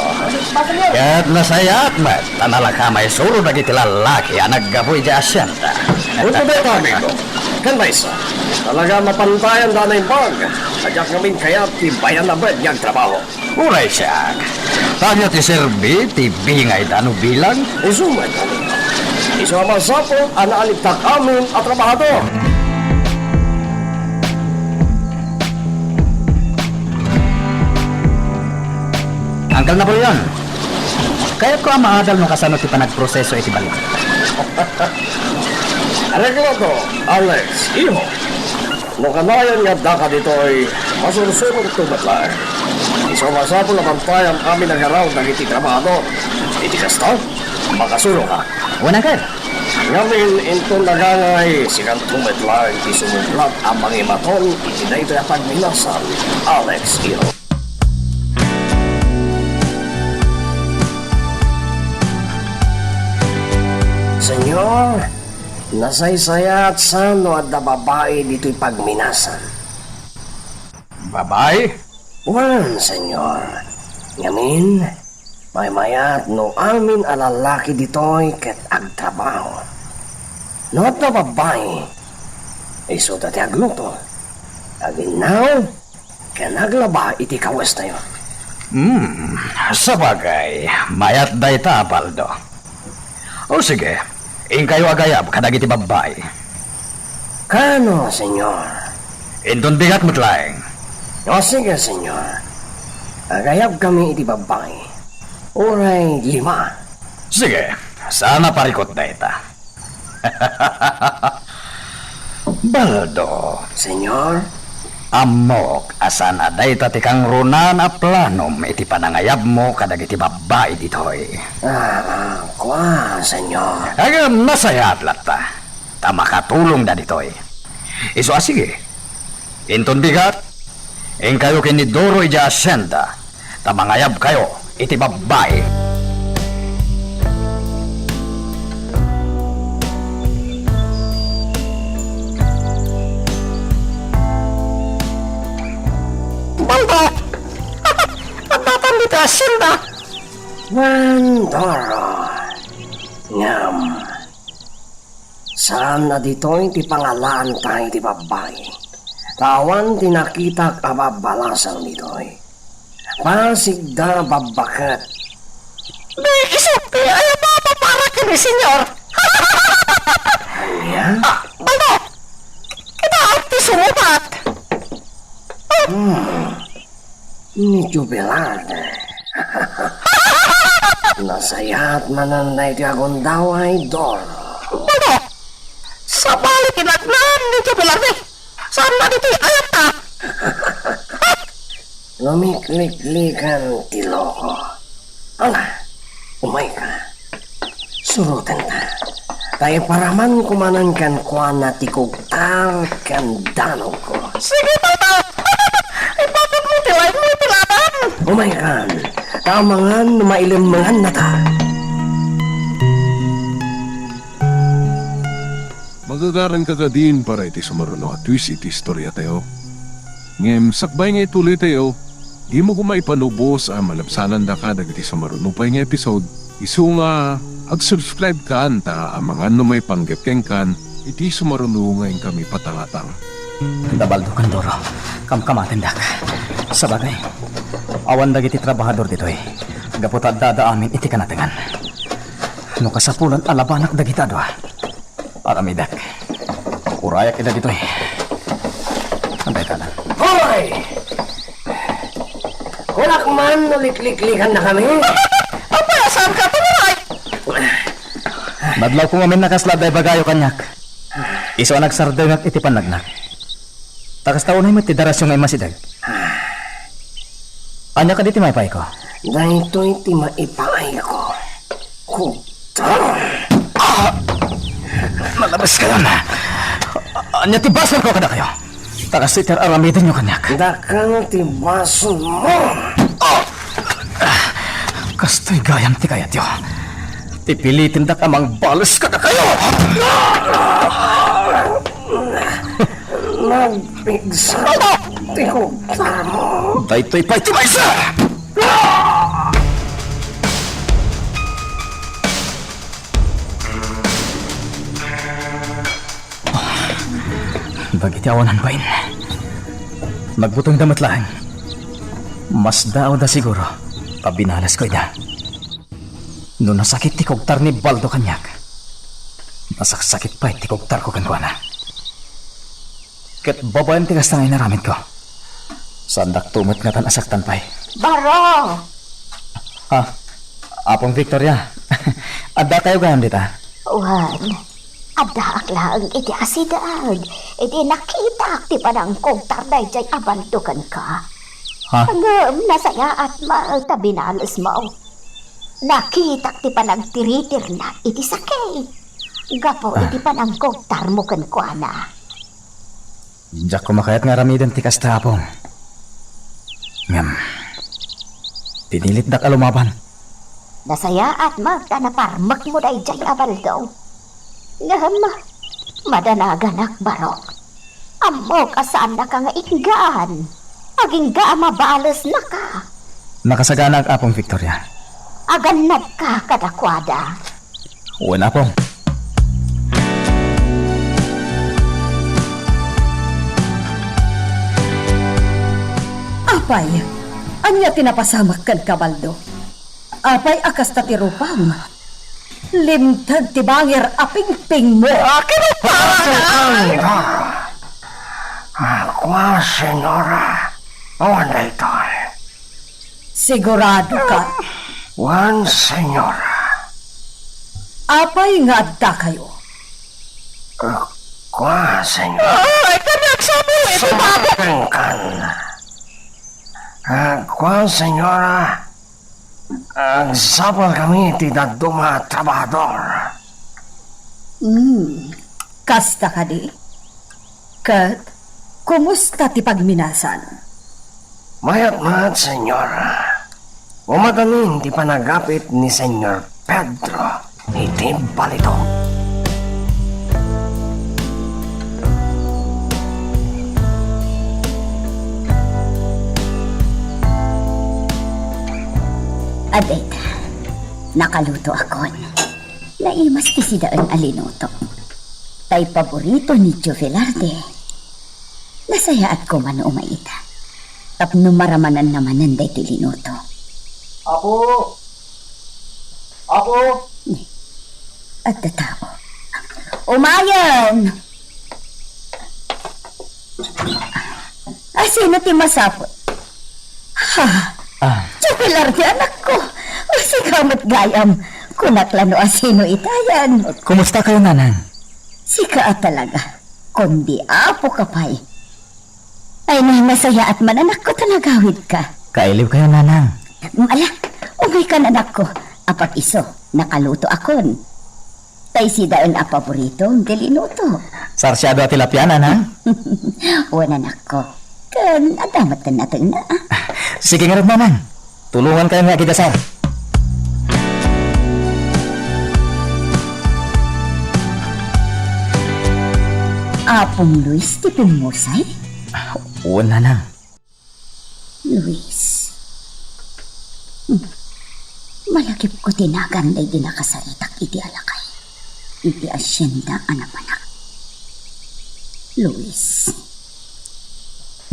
Ket nasayaat met ta nalaka maisuro dagiti lallaki a naggapu idiay asienda. Pudno dayta, amigo. Ken maysa, talaga mapantayanda a naimbag. Diak ngamin kayat ti bayan a bed nga agtrabaho. Uray siak. Ania ti serbi ti bingayda no bilang? Isu met, amigo. Isu a masapul a naalibtak amin a trabahador. Uncle Napoleon, kayatko a maadal no kasano ti panagproseso iti balita. Aregloto, Alex, iho. No kanayon nga addaka ditoy, masursurongto met laeng. Isu a masapul a bantayam amin a garaw dagiti trabahador. Iti kasta, makasuroka. Wen, uncle. Ngamin, inton nagangay, sikanto met laeng ti sumublat a mangimaton iti daytoy a pagminasan, Alex, iho. Senyor, nasaysayaat sa no adda babai ditoy pagminasan. Babai? Wen, senyor. Ngamin, maymayat no amin a lallaki ditoy ket agtrabaho. No adda babai, isuda ti agluto, aginnaw, ken aglaba iti kawestayo. Hmm, sabagay, mayat dayta, Baldo. O sige, inkayo agayab kadagiti babbai. Kano, senyor? Inton bigat met laeng. O sige, senyor. Agayabkami iti babbai. Uray lima. Sige, saan a parikut dayta. Baldo. Senyor? Ammok a saan a dayta ti kangrunaan a planom iti panangayabmo kadagiti babbai ditoy. Ah, ah, kua, senyor. Ngem nasayaat latta, ta makatulongda ditoy. Isu a sige, inton bigat, inkayo ken ni Doro idiay asienda, ta mangayabkayo iti babbai. Baldo! Addatam ditoy asienda! Wen, Doro. Ngem, saan a ditoy ti pangalaanta iti babbai. Ta awan ti nakitak a babbalasang ditoy. Pasigda a babbaket. Di isut ti ayaba para ken ni senyor. Ania? Ah, Baldo! Kita ti sumubat. Hmm. Ni Jubilar. Nasayaat manen daytoy a gundaway, Doro. Baldo! Sabali ti nagnaem ni Jubilar, eh. Saan na ditoy ayatta? Lumikliklikan ti loko. Ala, umayka. Surotenta. Ta iparamanko manen kenkuana ti kugtar ken danogko. Sige, Tata! Ipatutmo ti laengmo iti laban! Umaykan, ta amangan no mailemmengannata. Magagaranka kadin para iti sumaruno a twist iti istoriatayo. Ngem sakbay nga ituloytayo, Dimo koma ipanubos a malabsanandaka dagiti sumaruno pay nga episode, isu nga ag-subscribe kan ta amangan no maipanggep kenkan iti sumaruno nga inkami patangatang. Da Baldo ken Doro, kamkamatendak. Sabagay, awan dagiti trabahador ditoy, gapu ta addada amin iti kanatengan. No kasapulan a labanak dagita a dua, aramidek. Urayak ida ditoy. Antay tanan. Hoy! Kunak man no likliklikankami. Apay, saan ka tumaray? Nadlaw ko ngamin nakasla da ibagayo kaniak. Isu a nagsardengak iti pannagnak. Ta kasta unay met ti darasyo nga immasideg. Ania kadi ti maipayko? Daytoy ti maipayko. Kugtar. Ah! Nalabes kayon. Ania ti basolko kadakayo? Ta kastoy ti ar-aramidenyo kaniak. Dakkel ti basolmo. Ah! Kastoy gayam ti kayatyo. Ti pilitendak a mangbales kadakayo. Nagpigsa ti kugtarmo. Daytoy pay ti maysa! Dagiti awanan bain, nagbutengda met laeng. Masdaawda siguro ta binalesko ida. No nasakit ti kugtar ni Baldo kaniak, nasaksakit pay ti kugtarko kenkuana. Ket babaen ti kasta nga inaramidko, saandakto met ngatan a saktan pay. Baro! Ah, Apong Victoria, adda kayo gayam dita? Wen, addaak laeng iti asideg, idi nakitak ti panangkugtar daydiay a Baldo kenka. Ha? Ngem nasayaat met ta binalesmo. Nakitak ti panagtiritirna iti sakit gapu Ah. iti panangkugtarmo kenkuana. Diak koma kayat nga aramiden ti kasta, Apong. Ngem, pinilitdak a lumaban. Nasayaat met ta naparmekmo daydiay a Baldo. Ngem, madanaganak, Baro. Ammok a saannaka nga inggaan. Agingga a mabalesnaka. Nakasaganak, Apong Victoria. Agannadka kadakuada. Wen, Apong. Apay, ania ti napasamak kenka, Baldo? Apay a kasta ti rupam? Limted ti bangir a pingpingmo. Akin ang pangalan? Agkua, senyora, awan daytoy. Sigurado ka? Wen, senyora. Apay nga adda kayo? Agkua, senyora. Ay, kami agsapul iti babo. Agkua, senyora. Agsapul kami iti dadduma a trabahador. Hmm, kasta kadi? Ket, kumusta ti pagminasan? Mayat met, senyora. Umadanin ti panagapit ni Senyor Pedro iti balitok. Adda ita, nakalutoakon. Naimas ti sidaen a linuto. Tay paborito ni Tio Velarde. Nasayaat koma no umay ita. Tapno maramananna manen daytoy linuto. Apo! Apo! Ni, adda tao. Umayen! Asino ti masapul? Ha? Ah. Tio Velarde, anakko. Sika met gayam. Kunak la no asino itayan. Kumusta kayo, Nanang? Sika a talaga. Kundi apoka pay. Ay, na, nasayaat man, anakko, ta nagawidka. Kailiw kayo, Nanang. Ala, umaykan, anakko. Apag-isu, nakalutoakon. Tay sidaen a paborito ti linuto. Sarsiado a tilapia, Nanang? Wen, anakko. Ken adda met ti natengna. Sige ngarud, Nanang. Tulongan kayo nga agidasar. Apong Luis ti pimmusay? Wen, Nanang. Luis. Malagipko ti nagan daydi nakasaritak iti alakay iti asienda a napanak. Luis.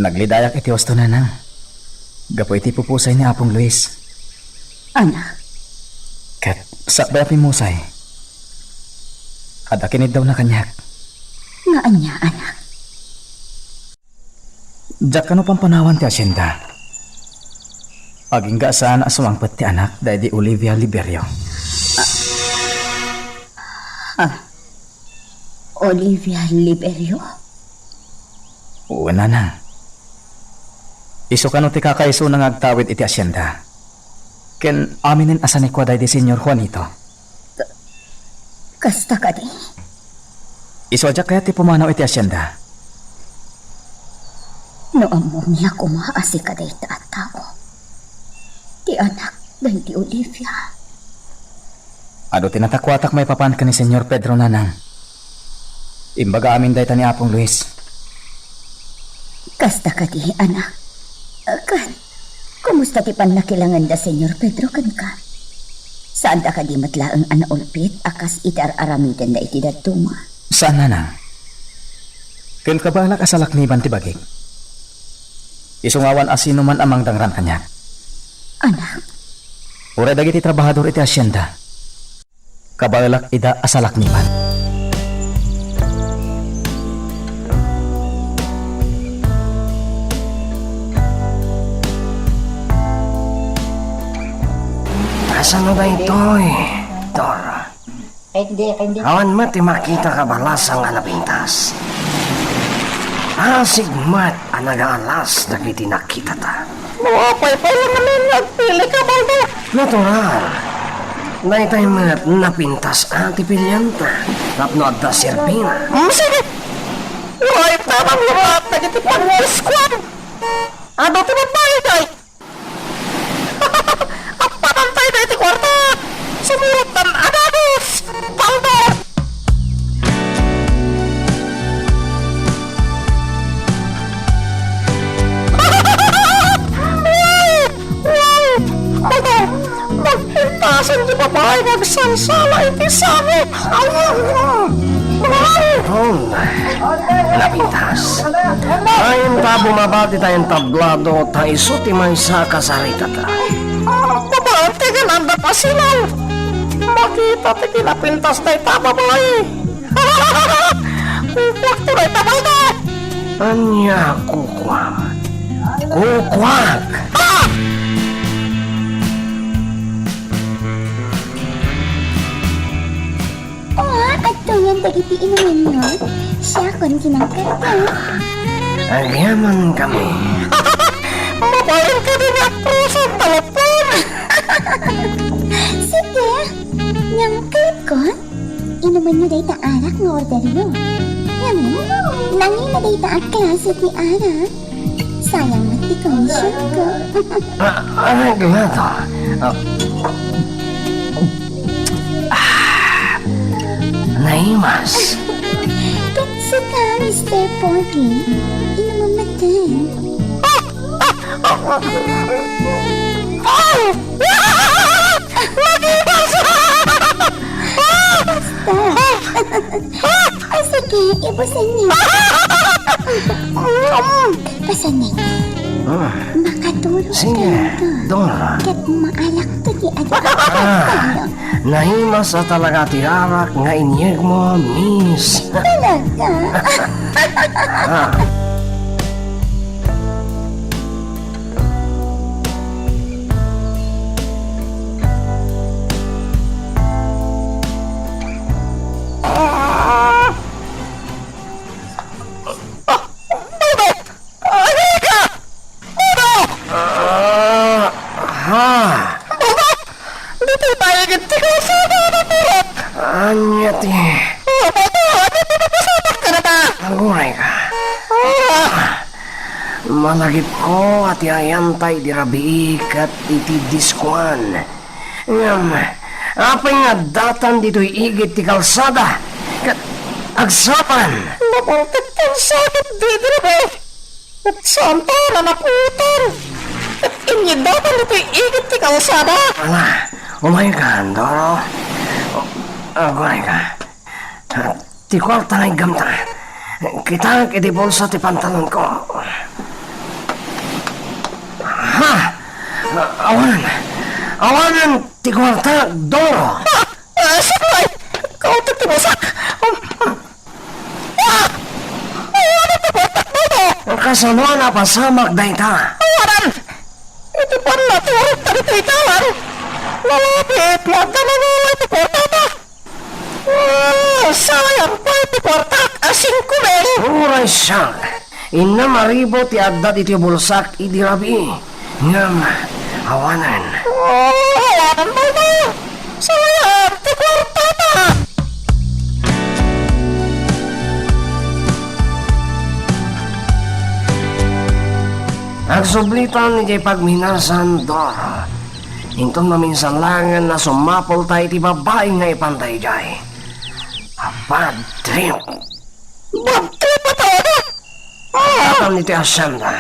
Naglidayak iti husto, nanang, gapu iti pupusay ni Apong Luis. Anak. Ket sakbay a pimmusay, adda kiniddawna kaniak. Nga ania, anak? Diak kano pampanawan ti asienda. Agingga a saan a sumangpet ti anak daydi Olivia Liberio. Ah. Olivia Liberio? Wen, nanang. Isu kano ti kakaisuna nga agtawid iti asienda. Ken aminen a sanikua daydi Señor Juanito. Ka-, kasta kadi? Isu a diak kayat ti pumanaw iti asienda. No ammom la koma a sika dayta a tao, ti anak daydi Olivia. Adu ti natakuatak maipapan ken ni Señor Pedro, nanang. Imbaga amin dayta ni Apong Luis. Kasta kadi, anak? Ket, kumusta ti pannakilangenda, Señor Pedro, kenka? Saanda kadi met laeng a naulpit a kas iti ar-aramidenda iti dadduma? Saan, nanang. Ken kabaelak a salakniban ti bagik. Isu nga awan a sinuman a mangdangran kaniak. Anak. Uray dagiti trabahador iti asienda. Kabaelak ida a salakniban. Kasano daytoy, Dora? Ay, hindi, ay, hindi. Awan met ti makita a balasang a napintas. Asig met a nagaalas dagiti nakitata. No apay pay la ngamin nga agpili ka, Baldo? Natural. Daytay met napintas a ti pilianta tapno adda serbina. Mm, sige. Uray, tabang labat dagiti pagdiskuan. Adu ti babbai, day. Appanan tayo daydi kuarta. Sumurot tan adagus. Baldo. Wow! Wow! Baldo, nagpintasan ti babai nga agsansala iti sangit. Awan! Awan! Napintas. Ay, inta bumaba dita entablado, ta isu ti maysa a kasaritata. Babaen ti kananda pasilaw. Makita ti kinapintas dayta babai. Kukuak to dayta, Baldo. Ania kukuam? Kukuak! Ah! Ua, adtoyen dagiti inumenyo. Siakon ti nangkadto. Agyamankami. Mabalin kadi nga aprosa ti telepon. Sige, ngem kayatko, inumenyo dayta arak nga orderyo. Ngem, nangina dayta a klase ti arak. Sayang met ti konsyensako. Ah, ah, Glado. Ah. Ah, naimas. Ket sika, Mister Porgy, inumem met. Ah! Ah! Ah! Ah! Naimas! Basta. Ah! Ah, sige, ibusen niyo. Pasanek. Ah. Makatulog Sige, ka. Dora. Ket maalakto ti adu. Ah, naimas a talaga ti arak nga inyegmo, miss. Talaga? Ah. Ah! Ah! Budo! Ania ka? Budo! Ah, ha? Budo! Ditoy tayo ket ti kalsada a naturok. Ania ti? Ah, Budo! Ania ti napasamak ka na ta? Aguray ka. Ah! Malagipko a ti ayanta idi rabii ket iti diskuan. Ngem, apay nga addatan ditoy igid ti kalsada ket agsapan? Napaltik ti sakit didi rabii, ket saanto a nanaputan. Ket Inyidawtan ditoy igid ti kalsada. Ala, umayka, Doro. O, aguray ka. Ti kuarta nga iggamta. Kitaek iti bulsa ti pantalonko. Ha! Awan! Awanen ti kuarta, Doro! Ah, ah, sakbay! Kautot ti bulsak! Um, um. Ah! Awanen ti kuartak, Doro! Kasano a napasamak dayta? Awanen! Iti pannaturogta ditoy dalan, nalabit nga adda nanulay ti kuartata. Ah, sayang pay ti kuartak a singko mil. Uray siak, innam a ribu ti adda ditoy bulsak idi rabii. Ngem awanen. Oh, awanen, Baldo. Sayang ti kuartata. Agsublitan idiay pagminasan, Doro. Inton maminsan laengen a sumapulta iti babbai nga ipanta idiay. A bad trip. Bad trip a tao na? Ah! Atan iti asyenda.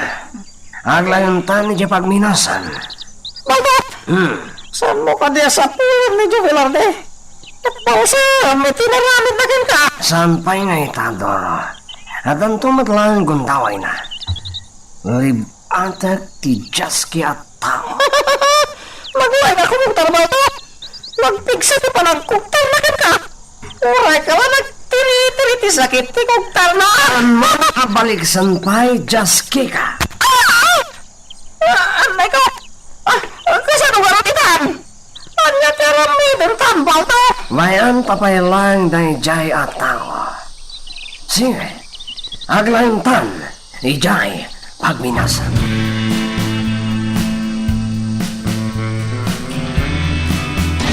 Aglaentan iti pagminasan. Baldo! Hmm. Saanmo kadi a sapulan ni Joe Velarde? Ket balsam iti naramidna kenka. Saan pay nga ita, Doro? Addanto met laeng gundawayna. Lib-atek ti jet ski a tao. Maguray nga kumugtar, Baldo. Nagpigsa ti panagkugtarna kenka. Uray ka la nagtiritiri ti sakit ti kugtarna. Ano, kabaliksan pay, jet ski ka? Ah! Ah, anay ko. Ah, ah, kasano garud itan? Ania ti aramiden, Baldo? Mayanta pay laeng daydiay a tao. Sige, aglaentan. Idiay pagminasan.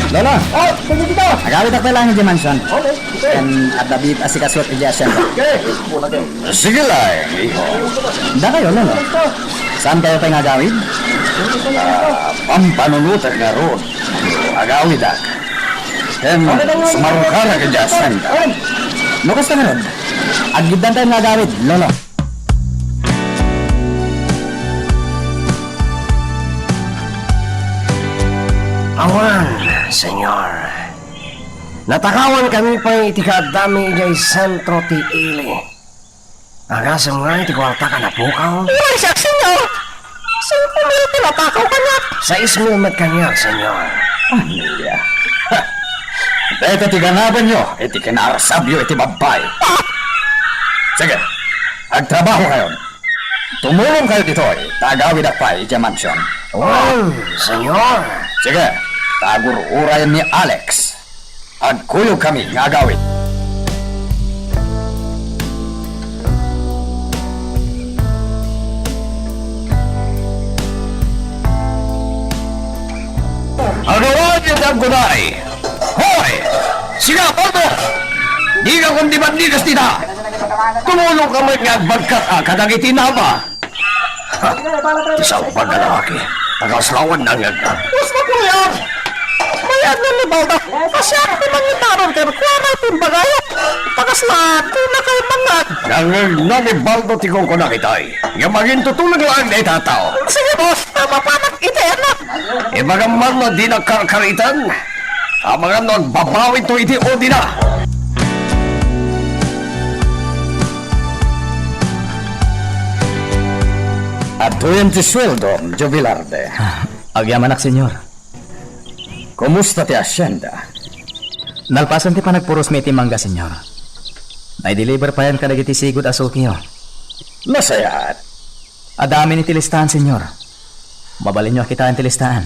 Lolo! Oh, sige, tito! Agawid ako lang idiay mansion. Okay, okay. Ken adda biit a sikasuot idiay asyenda. Okay. Sige lang, iho. Dakayo, Lolo. Saan kayo pay nga agawid? Ah, pampanunotek ngarud. Agawidak. Ken sumarukanak idiay asyenda. No kasta ngarud, aggiddan tayo nga agawid, Lolo. Awan, Senyor. Natakawan kami pay iti kaaddami idiay sentro ti ili. Agasem nga iti kuartak a napukaw. Uray siak, Senyor! Singko mil ti natakaw kaniak. Sais mil met kaniak, Senyor. Ania? Dayta ti ganabanyo iti kinaarsabyo iti babbay. Ah! Sige, agtrabaho kayon. Tumulong kayo ditoy, ta agawidak pay idiay mansion. Wen, Senyor. Sige, ta agur-urayen ni Alex. Agkuyog kami nga agawid. Agawid ti aggunay! Hoy! Siga, Baldo! Dika kundi bandigas dita! Tumulong ka met nga agbagkat a kadagiti naba! Ha! Ti salbag a lalaki, ta kasla awan nangngegna. Mas makulian! Mayat nga ni Baldo, a siak ti mangitaron kenkuana ti imbagayo. Ta kasla dinakay mangngeg. Nangngegna ni Baldo ti kunkunak itay. Ngem agintutuleng laeng dayta a tao. Sige, boss, ta mapanak iti ayanna. Ibagam man no dinak karkaritan. Amangan no agbabawinto iti odina. Adtoyen ti sueldom, Joe Velarde. Ah, agyamanak, Senyor. Kumusta ti asyenda? Nalpasen ti panagpurosmi iti mangga, Senyor. Naideliver payen kadagiti sigud a sukiyo. Nasayaat. Adda amin iti listahan, Senyor. Mabalinyo a kitaen ti listahan.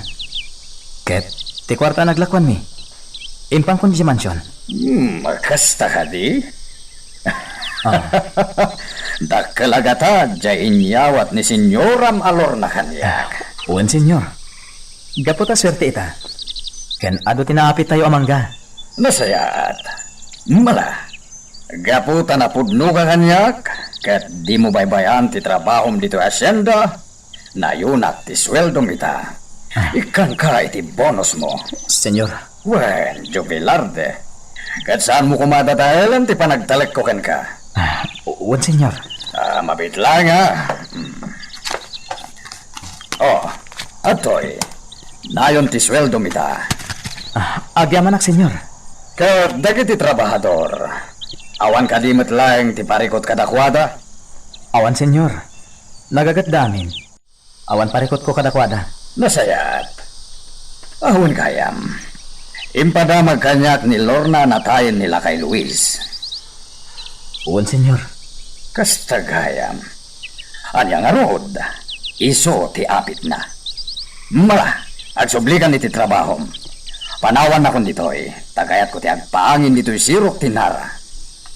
Ket ti kuarta a naglakuanmi, impankon idiay mansion. Hmm, kasta kadi? Ah. Dakkel a gatad diay inyawat ni Senyoram a Lorna kaniak. Wen, Senyor. Gapu ta suerte ita. Ken adu ti naapitayo a mangga. Nasayaat. Mala. Gapu ta napudnoka kaniak, ket dimo baybay-an ti trabahom ditoy asyenda, nayonak ti sueldom ita. Ah. Ikkanka iti bonusmo. Senyor. Wen, Joe Velarde, ket saanmo koma a dadaelen ti panagtalekko kenka. Ah, wen, Senyor. Ah, mabiit laeng, a. Hmm. Oh, Adtoy, nayon ti sueldom ita. Ah, agyamanak, Senyor. Ket dagiti trabahador, awan kadi met laeng ti parikut kadakuada? Awan, Senyor. Nagagatda amin. Awan parikutko kadakuada. Nasayaat. Awan gayam. Impadamag kaniak ni Lorna a natayen ni lakay Luis. Wen, Senyor. Kasta gayam. Ania ngarud? Isu ti apitna. Mara, agsublikan iti trabahom. Panawannakon ditoy, ta kayatko ti agpaangin ditoy sirok ti Nara.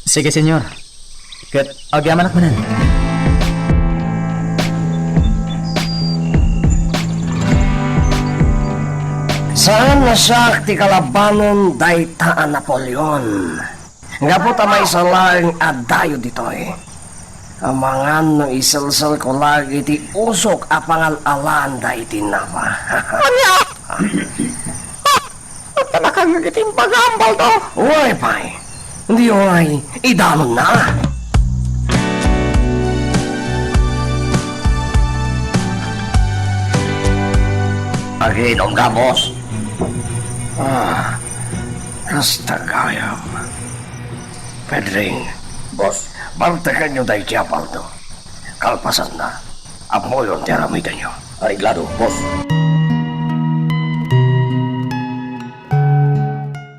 Sige, Senyor. Ket agyamanak manen. Saan a siak ti kalabanen dayta a Napoleon. Gapu ta maysa laeng a dayo ditoy. Amangan no iselselko laeng iti usok a pangal-alaan dayta a Napa. Ania? Adda nakangngeg iti imbagam, Baldo? Uray pay. Diay idanonna. Aginom ka, boss. Ah, kasta gayam. Pedring. Boss. Bartekenyo daydi a Baldo. Kalpasanna, ammoyon ti aramidenyo. Areglado, boss.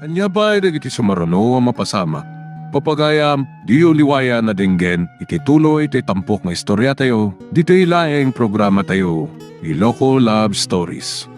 Ania pay dagiti sumaruno a mapasamak? Papagayam, diyo liwayan a denggen iti tuloy ti tampok nga istoriatayo, ditoy laeng programatayo, Iloko Love Stories.